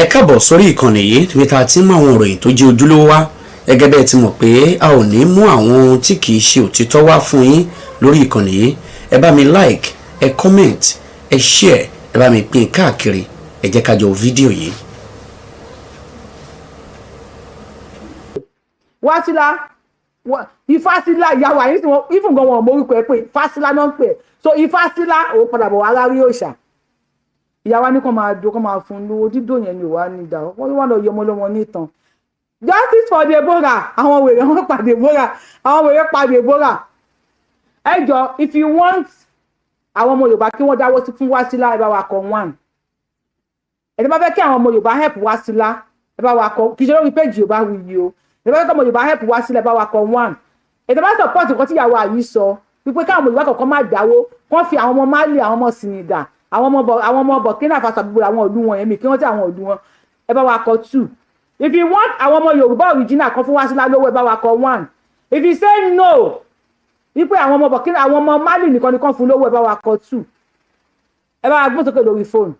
Ẹ káàbọ̀ sórí ìkànnì yìí níbi tá a ti ń mú àwọn ìròyìn tó jẹ́ ojúlówó wá. Gẹ́gẹ́ bẹ́ẹ̀ ti mọ̀ pé a ò ní mú àwọn ohun tí kìí ṣe òtítọ́ wá fún yín lórí ìkànnì yìí. Ẹ bá mi like, ẹ comment, ẹ share, ẹ bá mi pín káàkiri. Ẹ jẹ́ ká jọ wo fídíò yìí. Wásílà, Ifásílà, ìyàwó àyè tí wọn ifun gan, wọn ò mọ orúkọ ẹ pé Ifásílà náà ń pè é. So Ifásílà òun padà bọ̀ wá rárí òòṣà. Ìyàwó ní kàn máa do, kàn máa fún un lówó dídò yẹn ni ò wá ní ìdá wọn wà lọ yọ ọmọ lọmọ nítan. Justice for Deborah. Àwọn wèrè wọn pa Deborah, àwọn wèrè pa Deborah. Ẹ jọ, if you want àwọn ọmọ Yorùbá kí wọ́n dáwọ́ sí fún Wásílà, ẹ bá wa kọ one. Ẹ bá fẹ́ kí àwọn ọmọ Yorùbá help Wásílà, ẹ bá wa kọ. Kì í ṣe lórí péjì Yorùbá Wuyì o. Ẹ bá fẹ́ kí ọmọ Yorùbá help Wásílà, ẹ bá wa kọ one. Ẹ bá support nǹkan tí ìyàwó àyí sọ wípé káwọn ọmọ Yorùbá kọ̀ọ̀kan má dáwó, kán fi àwọn ọmọ Mali, àwọn ọmọ Senegal, àwọn ọmọ Burkina Faso, gbogbo àwọn ìlú wọn yẹn mi kí wọ́n tí àwọn ìlú wọn, ẹ bá wa kọ two. If you want àwọn ọmọ Yorùbá original kan fún Wásílà lówó, ẹ bá wa kọ one. If you say no, wípé àwọn ọmọ Burkina, àwọn ọmọ Mali nìkan nìkan fún lówó, ẹ bá wa kọ two. Ẹ bá wa gbọ́n sókè lórí fóònù.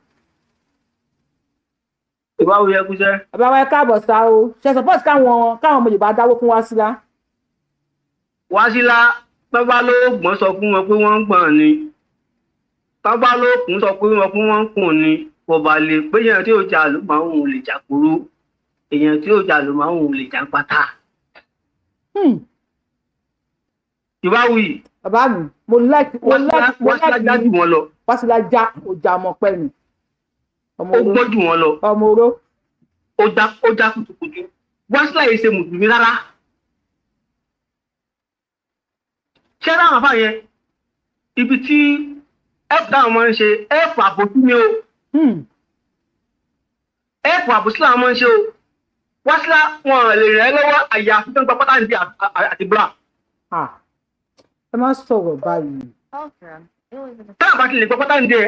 Ìbáwo yẹ kúṣẹ́. Ẹ bá wa, ẹ káàbọ̀ sá o. Ṣe support káwọn ọmọ Yorùbá dáwó fún Wásílà? Wásílà, tọ́ba ló gbọ́n sọ fún wọn pé wọ́n ń gbọ̀n ni, tọ́ba ló kún sọ pé wọ́n fún wọn ń kùn ni. Kò bá lè pé èèyàn tí ò jà ló máa ń lè jà kúrú, èèyàn tí ò jà ló máa ń lè jà pátá. Ìbáwí. Bàbá mi, mo like, mo like, mo Wásílà like. Já jù wọn lọ. Wásílà já, ọjà ọmọ pẹ́ ni. Ọmọ Ó oró. gbọ́n jù wọn lọ. Ọmọ oró. Ó já kutukutu. Wásílà yìí ṣe mùsùlùmí rárá. Ṣé láwọn afá yẹn, ibi tí ẹ̀fù táwọn máa ń ṣe ẹ̀fù àbòsí ni o. Ẹ̀fù àbòsí làwọn máa ń ṣe o. Wásílà, wọn lè rẹ̀ ẹ́ lọ́wọ́ àyàfi tó ń gba pátá níbi àti bra. Ah, ẹ má sọ̀rọ̀ báyìí. Táwọn bá ti lè gba pátá níbi ẹ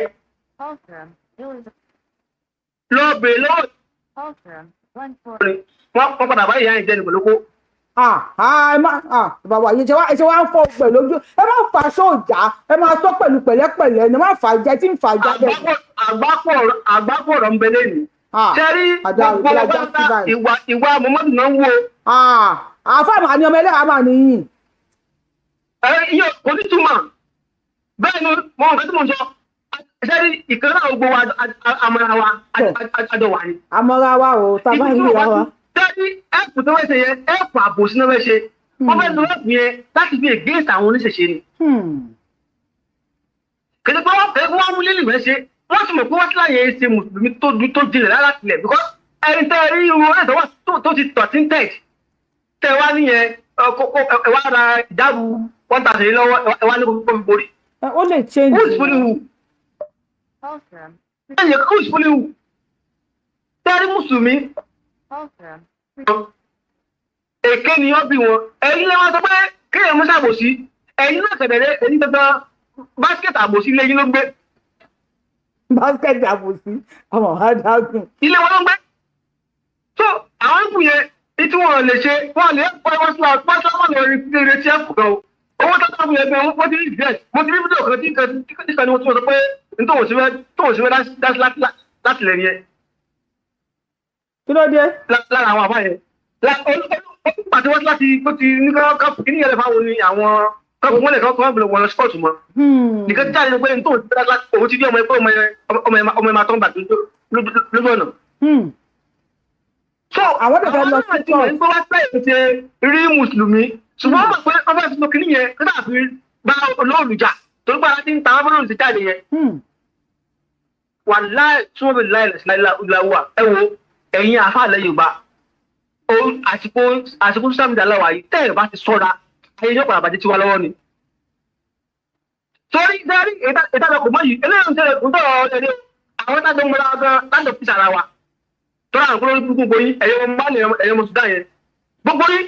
lọ bèèrè lọ́wọ́ wọn padà báyìí yá ìjẹni pẹ̀lú kó. Ah ah, ẹ má, ah, bàbá yìí ṣe wá, ẹ ṣe wá ń fọ pẹ̀lú ojú. Ẹ má fà sóòjà, ẹ má sọ pẹ̀lú pẹ̀lẹ́pẹ̀lẹ́, ẹ má fà jẹ tí ń fà já bẹ́ẹ̀. Àgbákò ọ̀rọ̀ ń bẹ lẹ́nu. Ah, sẹ́rí àdá gbogbo ìgbéra já sí pátá báyìí. ìwà Muhammadu náà ń wo. Ah, àáfàá màá ní ọmọ ẹlẹ́yà máa níyìn. Ẹ iye kò ní túmọ̀ bẹ́ẹ̀ ni mo nǹkan tí mo ń sọ. Sẹ́rí ìkan náà gbogbo wa àmọ́ra wa àjọ wà ní. Àmọ́ra wa o, tá a bá ń ríra wa. Sẹ́rí ẹ̀pù tó fẹ́ ṣe yẹn, ẹ̀pù àbòsí náà fẹ́ ṣe. Wọ́n fẹ́ lo ẹ̀pù yẹn láti fi against àwọn oníṣẹ̀ṣe ni. Kìí pé wọ́n kìí pé wọ́n mú lílì fẹ́ ṣe. Wọ́n sì mọ̀ pé wọ́n sì láyé ṣe mùsùlùmí tó tó jinlẹ̀ láti tilẹ̀, because ẹni tẹ́ rí irun ẹ̀ tó wà tó ti tọ̀ tí ń tẹ̀ tẹ́ wá níyẹn, ẹ wá ra ìdáàbò 1,000 yìí lọ́wọ́, ẹ wá ní kó fi borí. Ẹ, ó lè change. Who is fooling who? Ẹ̀yẹ, who is fooling who? Tẹ́ rí mùsùlùmí èké ni wọ́n bí wọn. Ẹ̀yin lè wá sọ pé kéèyàn mú ṣàbòsí. Ẹ̀yin náà kẹ̀dẹ̀rẹ́, ẹ̀yin dandan basket àbòsí ilé yín ló gbé. Basket àbòsí, ọmọ adágún. Ilé wọn ló ń gbé. So àwọn ìpù yẹn tí wọn lè ṣe, wọn lè pọ wọn sílá wọn sílá, wọn lè retí ẹ̀fù gan o. Owó tó tọ́ fún yẹn gan, wọ́n ti rí ìdílé. Mo ti rí fídíò kan tí kan ní wọ́n ti sọ pé ní tóun sí fẹ́ dá sí láti lẹ̀ nìyẹn. Kí ló dé? Lára àwọn àbá yẹn pàtó wọ́n láti tó ti ní ká kí ní yẹlẹ fáwọn ni àwọn kọ́ wọ́n lè kọ́ wọ́n lọ sport mọ́. Nìkan jáde pé ní tóun ti fẹ́ láti òun ti bí ọmọ ẹ pé ọmọ ẹ máa tọ́ ń bà lójú ọ̀nà. So Àwọn dẹ̀ fẹ́ lọ sí náà ti mọ̀ nípa wá pẹ́ ṣe rí mùsùlùmí, ṣùgbọ́n wọ́n mọ̀ pé wọ́n fẹ́ fi kínní yẹn kí náà fi bá olóòlù jà torí pé ara ti ń ta wọ́n fọlọ́ọ̀lù ti jáde yẹn. Wà láì tí wọ́n fi láì láwà. Ẹ wo ẹ̀yin àfáàlẹ̀ Yorùbá, àsìkò social media láwà yìí, tẹ́ ẹ̀ bá ti sọ́ra, ayé yóò padà bàjẹ́ tiwa lọ́wọ́ ni. Torí sẹ́rí ìtàlẹ̀ kò mọ́ yìí, eléyìí ń tẹ̀lé ń tọ̀rọ̀ ẹ̀rẹ́ àwọn tájọ mọ́ra gan lájọ fi sàrà wa tọ́lá àwọn olórí gbogbo yín, ẹ̀yọ́ ọmọ Mali, ẹ̀yọ́ ọmọ Sudan yẹn, gbogbo yín.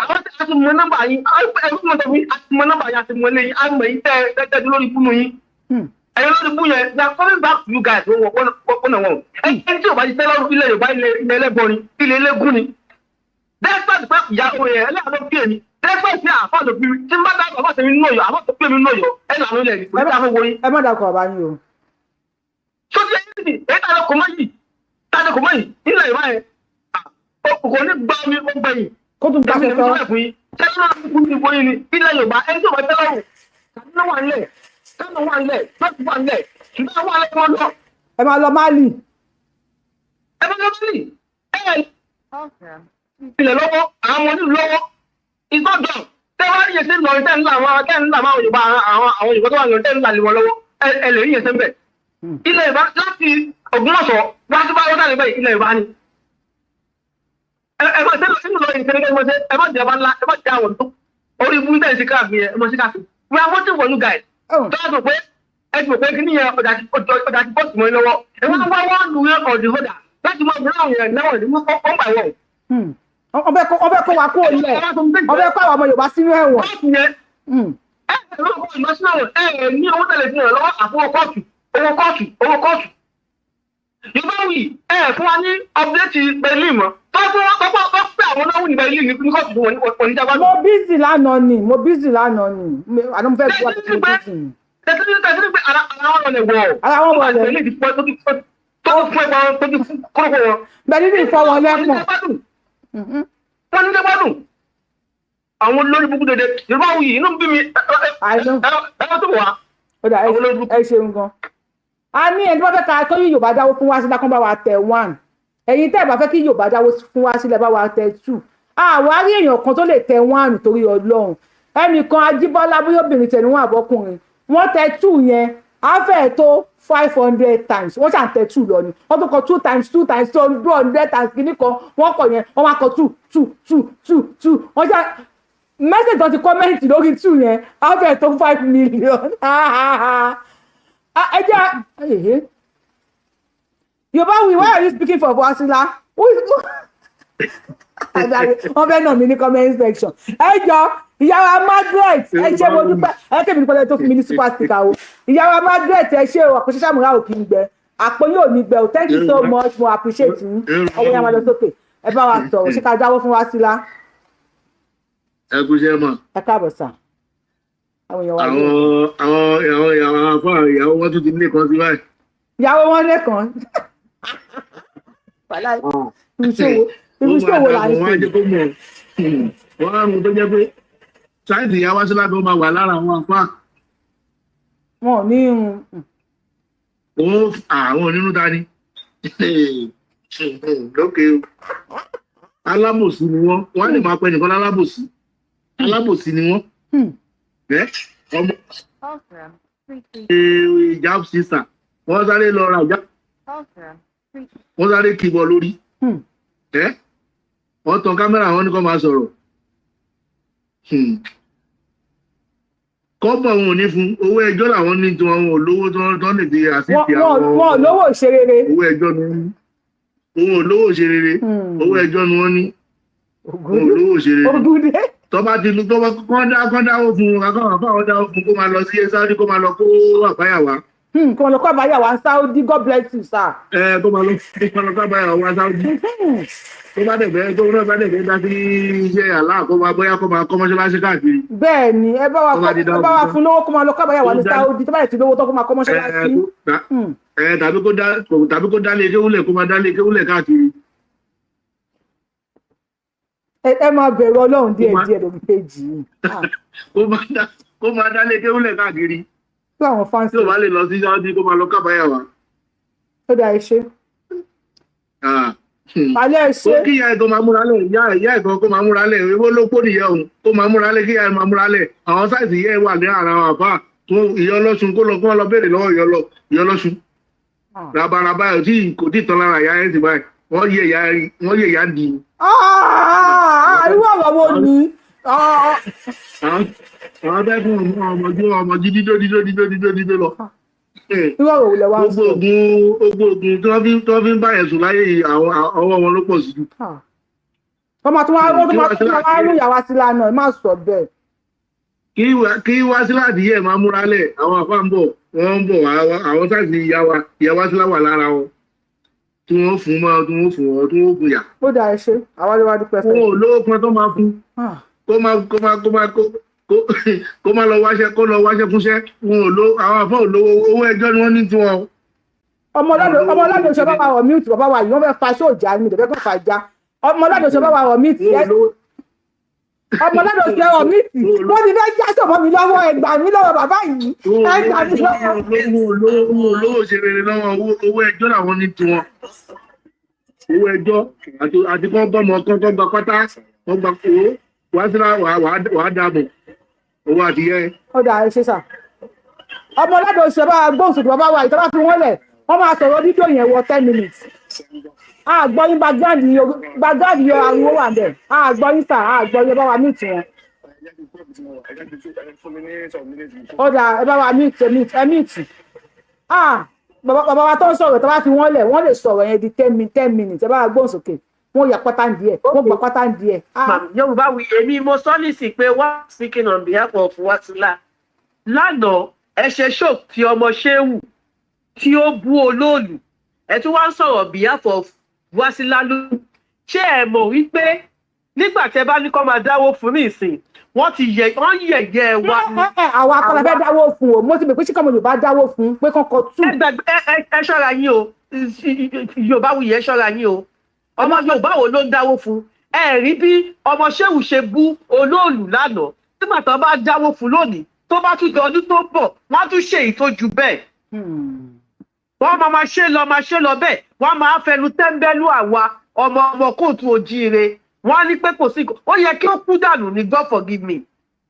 Àwọn tí a ti mọ nọ́mbà yín, ẹ̀rú mọ̀ tẹ̀wé, a ti mọ nọ́mbà yín, a ti mọ ilé yín, a mọ̀ yín tẹ́ tẹ́ lórí ibú yín. Ẹ̀yọ́ lórí ibú yẹn, they are coming back to you guys wọ́n náà wọ́n. Ẹni tí ò bá ti tẹ́ lọ́rùn ilẹ̀ Yorùbá, ilẹ̀ ẹlẹ́bọ ni, ilẹ̀ eléégún ni. Despite pé ìyá òye ẹlẹ́yà ló bí èmi, despite pé àfa ló bí mi, tí n bá dá bàbá tèmi nínú Ọ̀yọ́, àfa tó bí èmi nínú Ọ̀yọ́, ẹ̀ lànà ilẹ̀ ní kò ní ká fún wọ̀nyí. Ẹ má dàkọ̀ ọ̀bá yín o. Sọ́jú ẹ̀yìn sì èyí tàbí kò mọ́ yìí. kò mọ́ yìí nílẹ̀ Yorùbá yẹn kò ní gbá mi ó gbẹ̀yìn. Kó tún gbà Èmi sọ. lè fún yín. Tẹ́lẹ̀ náà kú ní ìbò yín ni ilẹ̀ Yorùbá ẹni tí ò bá tẹ́lẹ̀ rò Kaduna wà nílẹ̀, Kánò wà nílẹ̀, North wà nílẹ̀, Sudan wà nílẹ̀, wọn lọ. Ẹ máa lọ Mali. Ẹ bá lọ Mali. Ẹ ilẹ̀ lọ́wọ́, àwọn ọmọ onílù lọ́wọ́. It's not done. Tẹ́ wá rí yẹn sí lọrin tẹ́ ń là àwọn tẹ́ ń là àwọn Yorùbá àwọn Yorùbá tó wà lọrin tẹ́ ń là lé wọn lọ́wọ́. Ẹ lè rí yẹn sẹ́ńbẹ̀. Ilẹ̀ Yorùbá láti Ògbómọ̀ṣọ́ wá sí bá wọ́n níbẹ̀ ilẹ̀ Yorùbá ni. Ẹ má ṣe nínú lọrin ìṣẹ́ni kẹ́ ẹ má jẹ́ ọba ńlá, ẹ má jẹ́ àwọn tó orí ibú tẹ̀ ń ṣe káàkiri ẹ má ṣe káàkiri. We are waiting for you guys. Tó a sọ pé ẹ ti mọ̀ pé kí nìyẹn ọjà ti bọ́ọ̀sì mọ́ ẹ lọ́wọ́. Ẹ wá wá wá lu yẹn ọ̀dì hódà láti máa bùrọ̀ àwọn èèyàn náà ní one by one. Ọbẹ̀ kó wa kó lẹ̀, ọbẹ̀ kó àwọn ọmọ Yorùbá sínú ẹ̀wọ̀n. Kóòtù yẹn ẹ ẹ lọ́wọ́ ìlọ sínú ẹ̀wọ̀n, ẹ ní owó tẹ̀lé sínú ẹ̀ lọ́wọ́ àfọwọ́ kóòtù, owó kóòtù, owó kóòtù. Yorùbá wì ẹ fún wa ní update Berlin mọ́. Tó fún wọn pọ́pọ́ tó pé àwọn náà wù ní Berlin ní kóòtù fún wọn ní jábá. Mo busy lánàá ni, mo busy lánàá ni, àná mo fẹ́ gbọ́ àti mo busy ni. Tẹ̀sí pé ara wọn lè wọ̀. Ara wọn wọ̀ lẹ̀. Berlin ti fún ẹ tó ti fún ẹ tó ti fún kórópọ̀ wọn. Berlin fọ́ wọn lẹ́pọ̀n. Wọ́n ní gbádùn àwọn olórí burúkú dédé. Yorùbá wuyì inú bí mi ẹ̀rọ tó wà. Ó dà, ẹ ṣeun gan. A ní ẹni tó bá fẹ́ ká kí Yorùbá dáwó fún Wásílà kán bá wa tẹ̀ 1. Ẹ̀yin tẹ́ ẹ̀ bá fẹ́ kí Yorùbá dáwó fún Wásílà bá wa tẹ̀ 2. Àwa rí èèyàn kan tó lè tẹ̀ 1 torí Ọlọ́run. Ẹnìkan Ajíbọ́lá bóyá obìnrin tẹ̀ níwọ̀n àbọ́kùnrin. Wọ́n tẹ̀ 2 yẹn á fẹ́ tó 500 times. Wọ́n ṣàn tẹ̀ 2 lọ ni. Wọ́n tún kọ 2 times 2 times 200 times kìíní kan. Wọ́n kọ yẹn, wọ́n wá kọ 2 2 2 2 2. Wọ́n ṣàn message tó ti kọ́mẹ́ǹtì lórí 2 yẹn á fẹ́ tó 5 million. Ẹ jẹ́ Yorùbá wí, why are you speaking for Wasila? Wọ́n fẹ́ nà mí ní comment section. Ẹ jọ ìyàwó Margaret, ẹ ṣé mo dúpẹ́, ẹ kébì nípa tó fún mi ní super sticker o. Ìyàwó Margaret, ẹ ṣé o, àpò ṣẹṣẹ àmúra ò kì í gbẹ, àpò yóò ní gbẹ o. Thank you so much, mo appreciate yín. Ọwọ́ yẹn máa lọ sókè. Ẹ bá wa sọ̀rọ̀, ṣé ká dáwọ́ fún Wasila? Ẹ kú iṣẹ́ mọ̀. Ẹ káàbọ̀ sà. Àwọn èèyàn wa àwọn àwọn afọ ìyàwó wọn tún ti ní kan sí báyìí. Ìyàwó wọn lẹ́kàn. Ibùsọ̀wò là ń ṣe. Wọ́n á rún tó jẹ́ pé sáìtì ìyá Wásílà tó máa wà lára àwọn afá. Wọn ò ní irun. Òun àwọn onínú ta ni. Lókè o. Alábòsí ni wọ́n. Wọ́n á lè máa pẹ́ nìkan lálábòsí. Alábòsí ni wọ́n. Ọmọ ìjà sísà wọ́n sáré lọ ra ìjà, wọ́n sáré kìbọ̀ lórí. Wọ́n tan kámẹ́rà wọn ní kó máa sọ̀rọ̀. Kọ́bọ̀ wọn ò ní fún owó ẹjọ́ làwọn ní tí wọn ò lówó tó lè fi àṣìṣe àwọn. Wọn ò lówó ìṣerere. Owó ẹjọ́ ni wọn ò lówó ìṣerere. Owó ẹjọ́ ni wọ́n ní. Wọn ò lówó ìṣerere. Tọ́ba ti lu tọ́ba kán dáwó fún un kán fáwọn dáwó fún un kó máa lọ sí Saudi, kó máa lọ kó àbáyà wá. Kó máa lọ kó àbáyà wá Saudi, God bless you sir. Ẹ kó máa lọ kó àbáyà wá Saudi. Tó bá dẹ̀gbẹ́ tó bá dẹ̀gbẹ́ dá sí iṣẹ́ àlá kó máa bóyá kó máa kọ́ mọ́ṣáláṣí káàkiri. Bẹ́ẹ̀ ni ẹ bá wa fún lówó kó máa lọ kó àbáyà wá ní Saudi, tó bá yẹ ti lówó tó kó máa kọ́ mọ́ṣáláṣí. Ẹ tàbí kó dálé kéwúlẹ̀ kó máa dálé kéwúlẹ̀ káàkiri. Ẹ máa bẹ̀rù Ọlọ́run díẹ̀ díẹ̀ lórí péjì yìí. Kó máa dálé kéwúlẹ̀ káàkiri. Tí àwọn fáǹsì. Tí ò bá lè lọ sí Saudi kó máa lọ kábàáyà wa. Ó dà, ẹ ṣe. Alẹ́ ẹ ṣe. Ó kí ìyá ẹ̀ tó máa múra lẹ̀, ìyá ẹ̀ kan kó máa múra lẹ̀, ewé ló pò nìyẹn òun kó máa múra lẹ̀, kí ìyá ẹ̀ máa múra lẹ̀. Àwọn sáìsì ìyá ẹ̀ wà ní ara àwọn àfáà tó ìyá ọlọ́sùn kó lọ kó lọ béèrè lọ́wọ́ ìyá ọlọ́sùn. Rabaraba ẹ̀ kò tí ì tán lára ìyá ẹ̀ sì báyìí. Wọ́n yẹ ìyá ń di. Irú ọ̀rọ̀ wo ni? Àwọn abẹ́ fún ọmọ dídó dídó dídó dídó dídó lọ. Irú ọ̀rọ̀ wo lẹ wá ń sọ? Gbogbo oògùn tí wọ́n fi ń bá ẹ̀sùn láyé ọwọ́ wọn ló pọ̀ sí jù. Wọ́n máa tún wá rú ìyá Wásílà náà, ẹ má sọ bẹ́ẹ̀. Kí Wásílà adìyẹ máa múra lẹ̀, àwọn àfáà ń bọ̀, wọ́n ń bọ̀, àwọn sáìsì ìyá Wásílà wà lára wọn. Tí wọ́n fún mọ́, tí wọ́n fún wọn, tí wọ́n fún yà. Ó dà, ẹ ṣe, àwa ló wá dúpẹ́ fẹ́. Wọn ò lówó kan tó máa fún. Kó máa lọ wáṣẹ́, kó lọ wáṣẹ́ fúnṣẹ́. Wọn ò lówó, àwọn àfọ́ ò lówó, owó ẹjọ́ ni wọ́n ní tiwọn. Ọmọ ọlọ́dún ṣe bá wa rọ̀ mute. Bàbá wa yìí, wọ́n fẹ́ fa sóòjà mi, ìdẹ̀fẹ́ kan fà já. Ọmọ ọlọ́dún ṣe bá wa rọ̀ mute. Ọmọ ọlọ́dún ṣe rọ̀ mute, wọ́n ti fẹ́ já sọ̀mọ́ mi lọ́wọ́. Ẹ gbà mí lọ́wọ́ bàbá yìí, ẹ gbà mí lọ́wọ́. Owó olówó ṣe rere lọ́wọ́, owó ẹjọ́ làwọn ní tiwọn, owó ẹjọ́ àti kán bọ́mọ kán kán gba pátá, wọ́n gba owó wàá síra wàá dàbò owó àtìyẹ. Ó dà, ẹ ṣe sà. Ọmọ ọlọ́dún ṣe bá gbóhùn sókè. Bàbá wa yìí, tó bá fi wọ́n lẹ̀, wọ́n máa sọ̀rọ̀ dídò yẹn wọ 10 minutes. Àgbọ̀ yín, background yín, ariwo wà ń bẹ̀. Àgbọ̀ yín sà, àgbọ̀ yín. Ẹ bá wa mute wọn. Ó dà, ẹ bá wa mute, mute, ẹ mute. Ah, bàbá wa tó ń sọ̀rọ̀, tó bá fi wọ́n lẹ̀, wọ́n lè sọ̀rọ̀ yẹn di 10 minutes. Ẹ bá wa gbóhùn sókè. Wọ́n yà pátá ń díẹ̀, wọ́n gbà pátá ń díẹ̀. Yorùbá wí, èmi mo sọ nísìn pé wá speaking on behalf of Wasila lánàá, ẹ ṣe show tí ọmọ Ṣéwù tí ó bú olóòlù, ẹ tún wá ń sọ̀rọ̀ behalf of Wasila ló. Ṣé ẹ mọ̀ wípé nígbà tẹ bá ní kó máa dáwó fún ní ìsìn, wọ́n ti yẹ, wọ́n yẹ̀yẹ́ wa ni. Àwa akọ́lá fẹ́ dáwó fún o. Mo ti bẹ̀ pé síkọ́ mo Yorùbá dáwó fún pé kọ́kọ́ tù. Ẹ ṣọ́ra yín o, Yorùbá wuyì, ẹ ṣọ́ra yín o. Ọmọ Yorùbá wo ló ń dáwó fún? Ẹ rí bí ọmọ Ṣéwù ṣe bú olóòlù lánàá, nígbà tó bá dáwó fún lónìí, tó bá tún di ọdún tó ń bọ̀, wọ́n á tún ṣe èyí tó ju bẹ́ẹ̀. Wọ́n máa ṣe lọ, máa ṣe lọ bẹ́ẹ̀. Wọ́n máa fẹnu tẹ́ńbẹ́lú àwa ọmọ ọmọ kóòtù ojíire. Wọ́n á ní pé kò sí, ó yẹ kí ó kú dànù ní. God forgive me.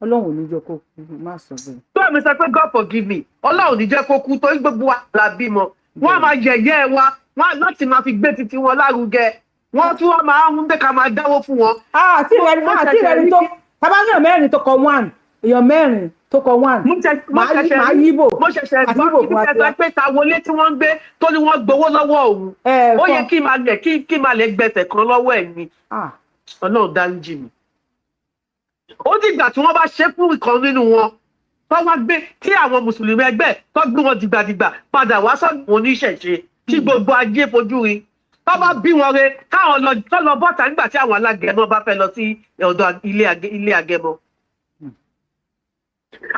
Ọlọ́run ò ní jẹ́ kó kú, má sọ bẹ́ẹ̀. Tó àmì sọ pé God forgive me, Ọlọ́run ò ní jẹ́ kó kú, torí gbogbo wa la bímọ. Wọ́n á máa yẹ̀yẹ́ wa, wọ́n á láti máa fi gbé titi wọn lárugẹ. Wọ́n tún wọ́n máa ń gbé ká máa dáwó fún wọn. Àti ìrẹ́ni tó tábà ní èèyàn mẹ́rin tó kọ one, èèyàn mẹ́rin tó kọ one, màá yíbò. Mo ṣẹ̀ṣẹ̀ àti gbọ́ yíbò ibi fún tẹ́ sọ pé ta wọlé tí wọ́n ń gbé tó ní wọ́n gbowó lọ́wọ́ òun. Ó yẹ kí máa lẹ̀ gbẹ̀sẹ̀ kan lọ́wọ́ ẹ̀ ni. Ọlọ́run dáríjì mi. Ó dìgbà tí wọ́n bá ṣe fún ìkan nínú wọn tó wá gbé tí àwọn mùsùlùmí ẹgbẹ́ tó gbé wọn dìgbàdìgbà padà wá sọ́dọ̀ oníṣẹ̀ṣe tí gbogbo ajé fojú rí, tó bá bí wọn re káwọn lọ tó lọ bọ́ta nígbà tí àwọn alágẹmọ bá fẹ́ lọ sí ọ̀dọ̀ ilé agẹmọ.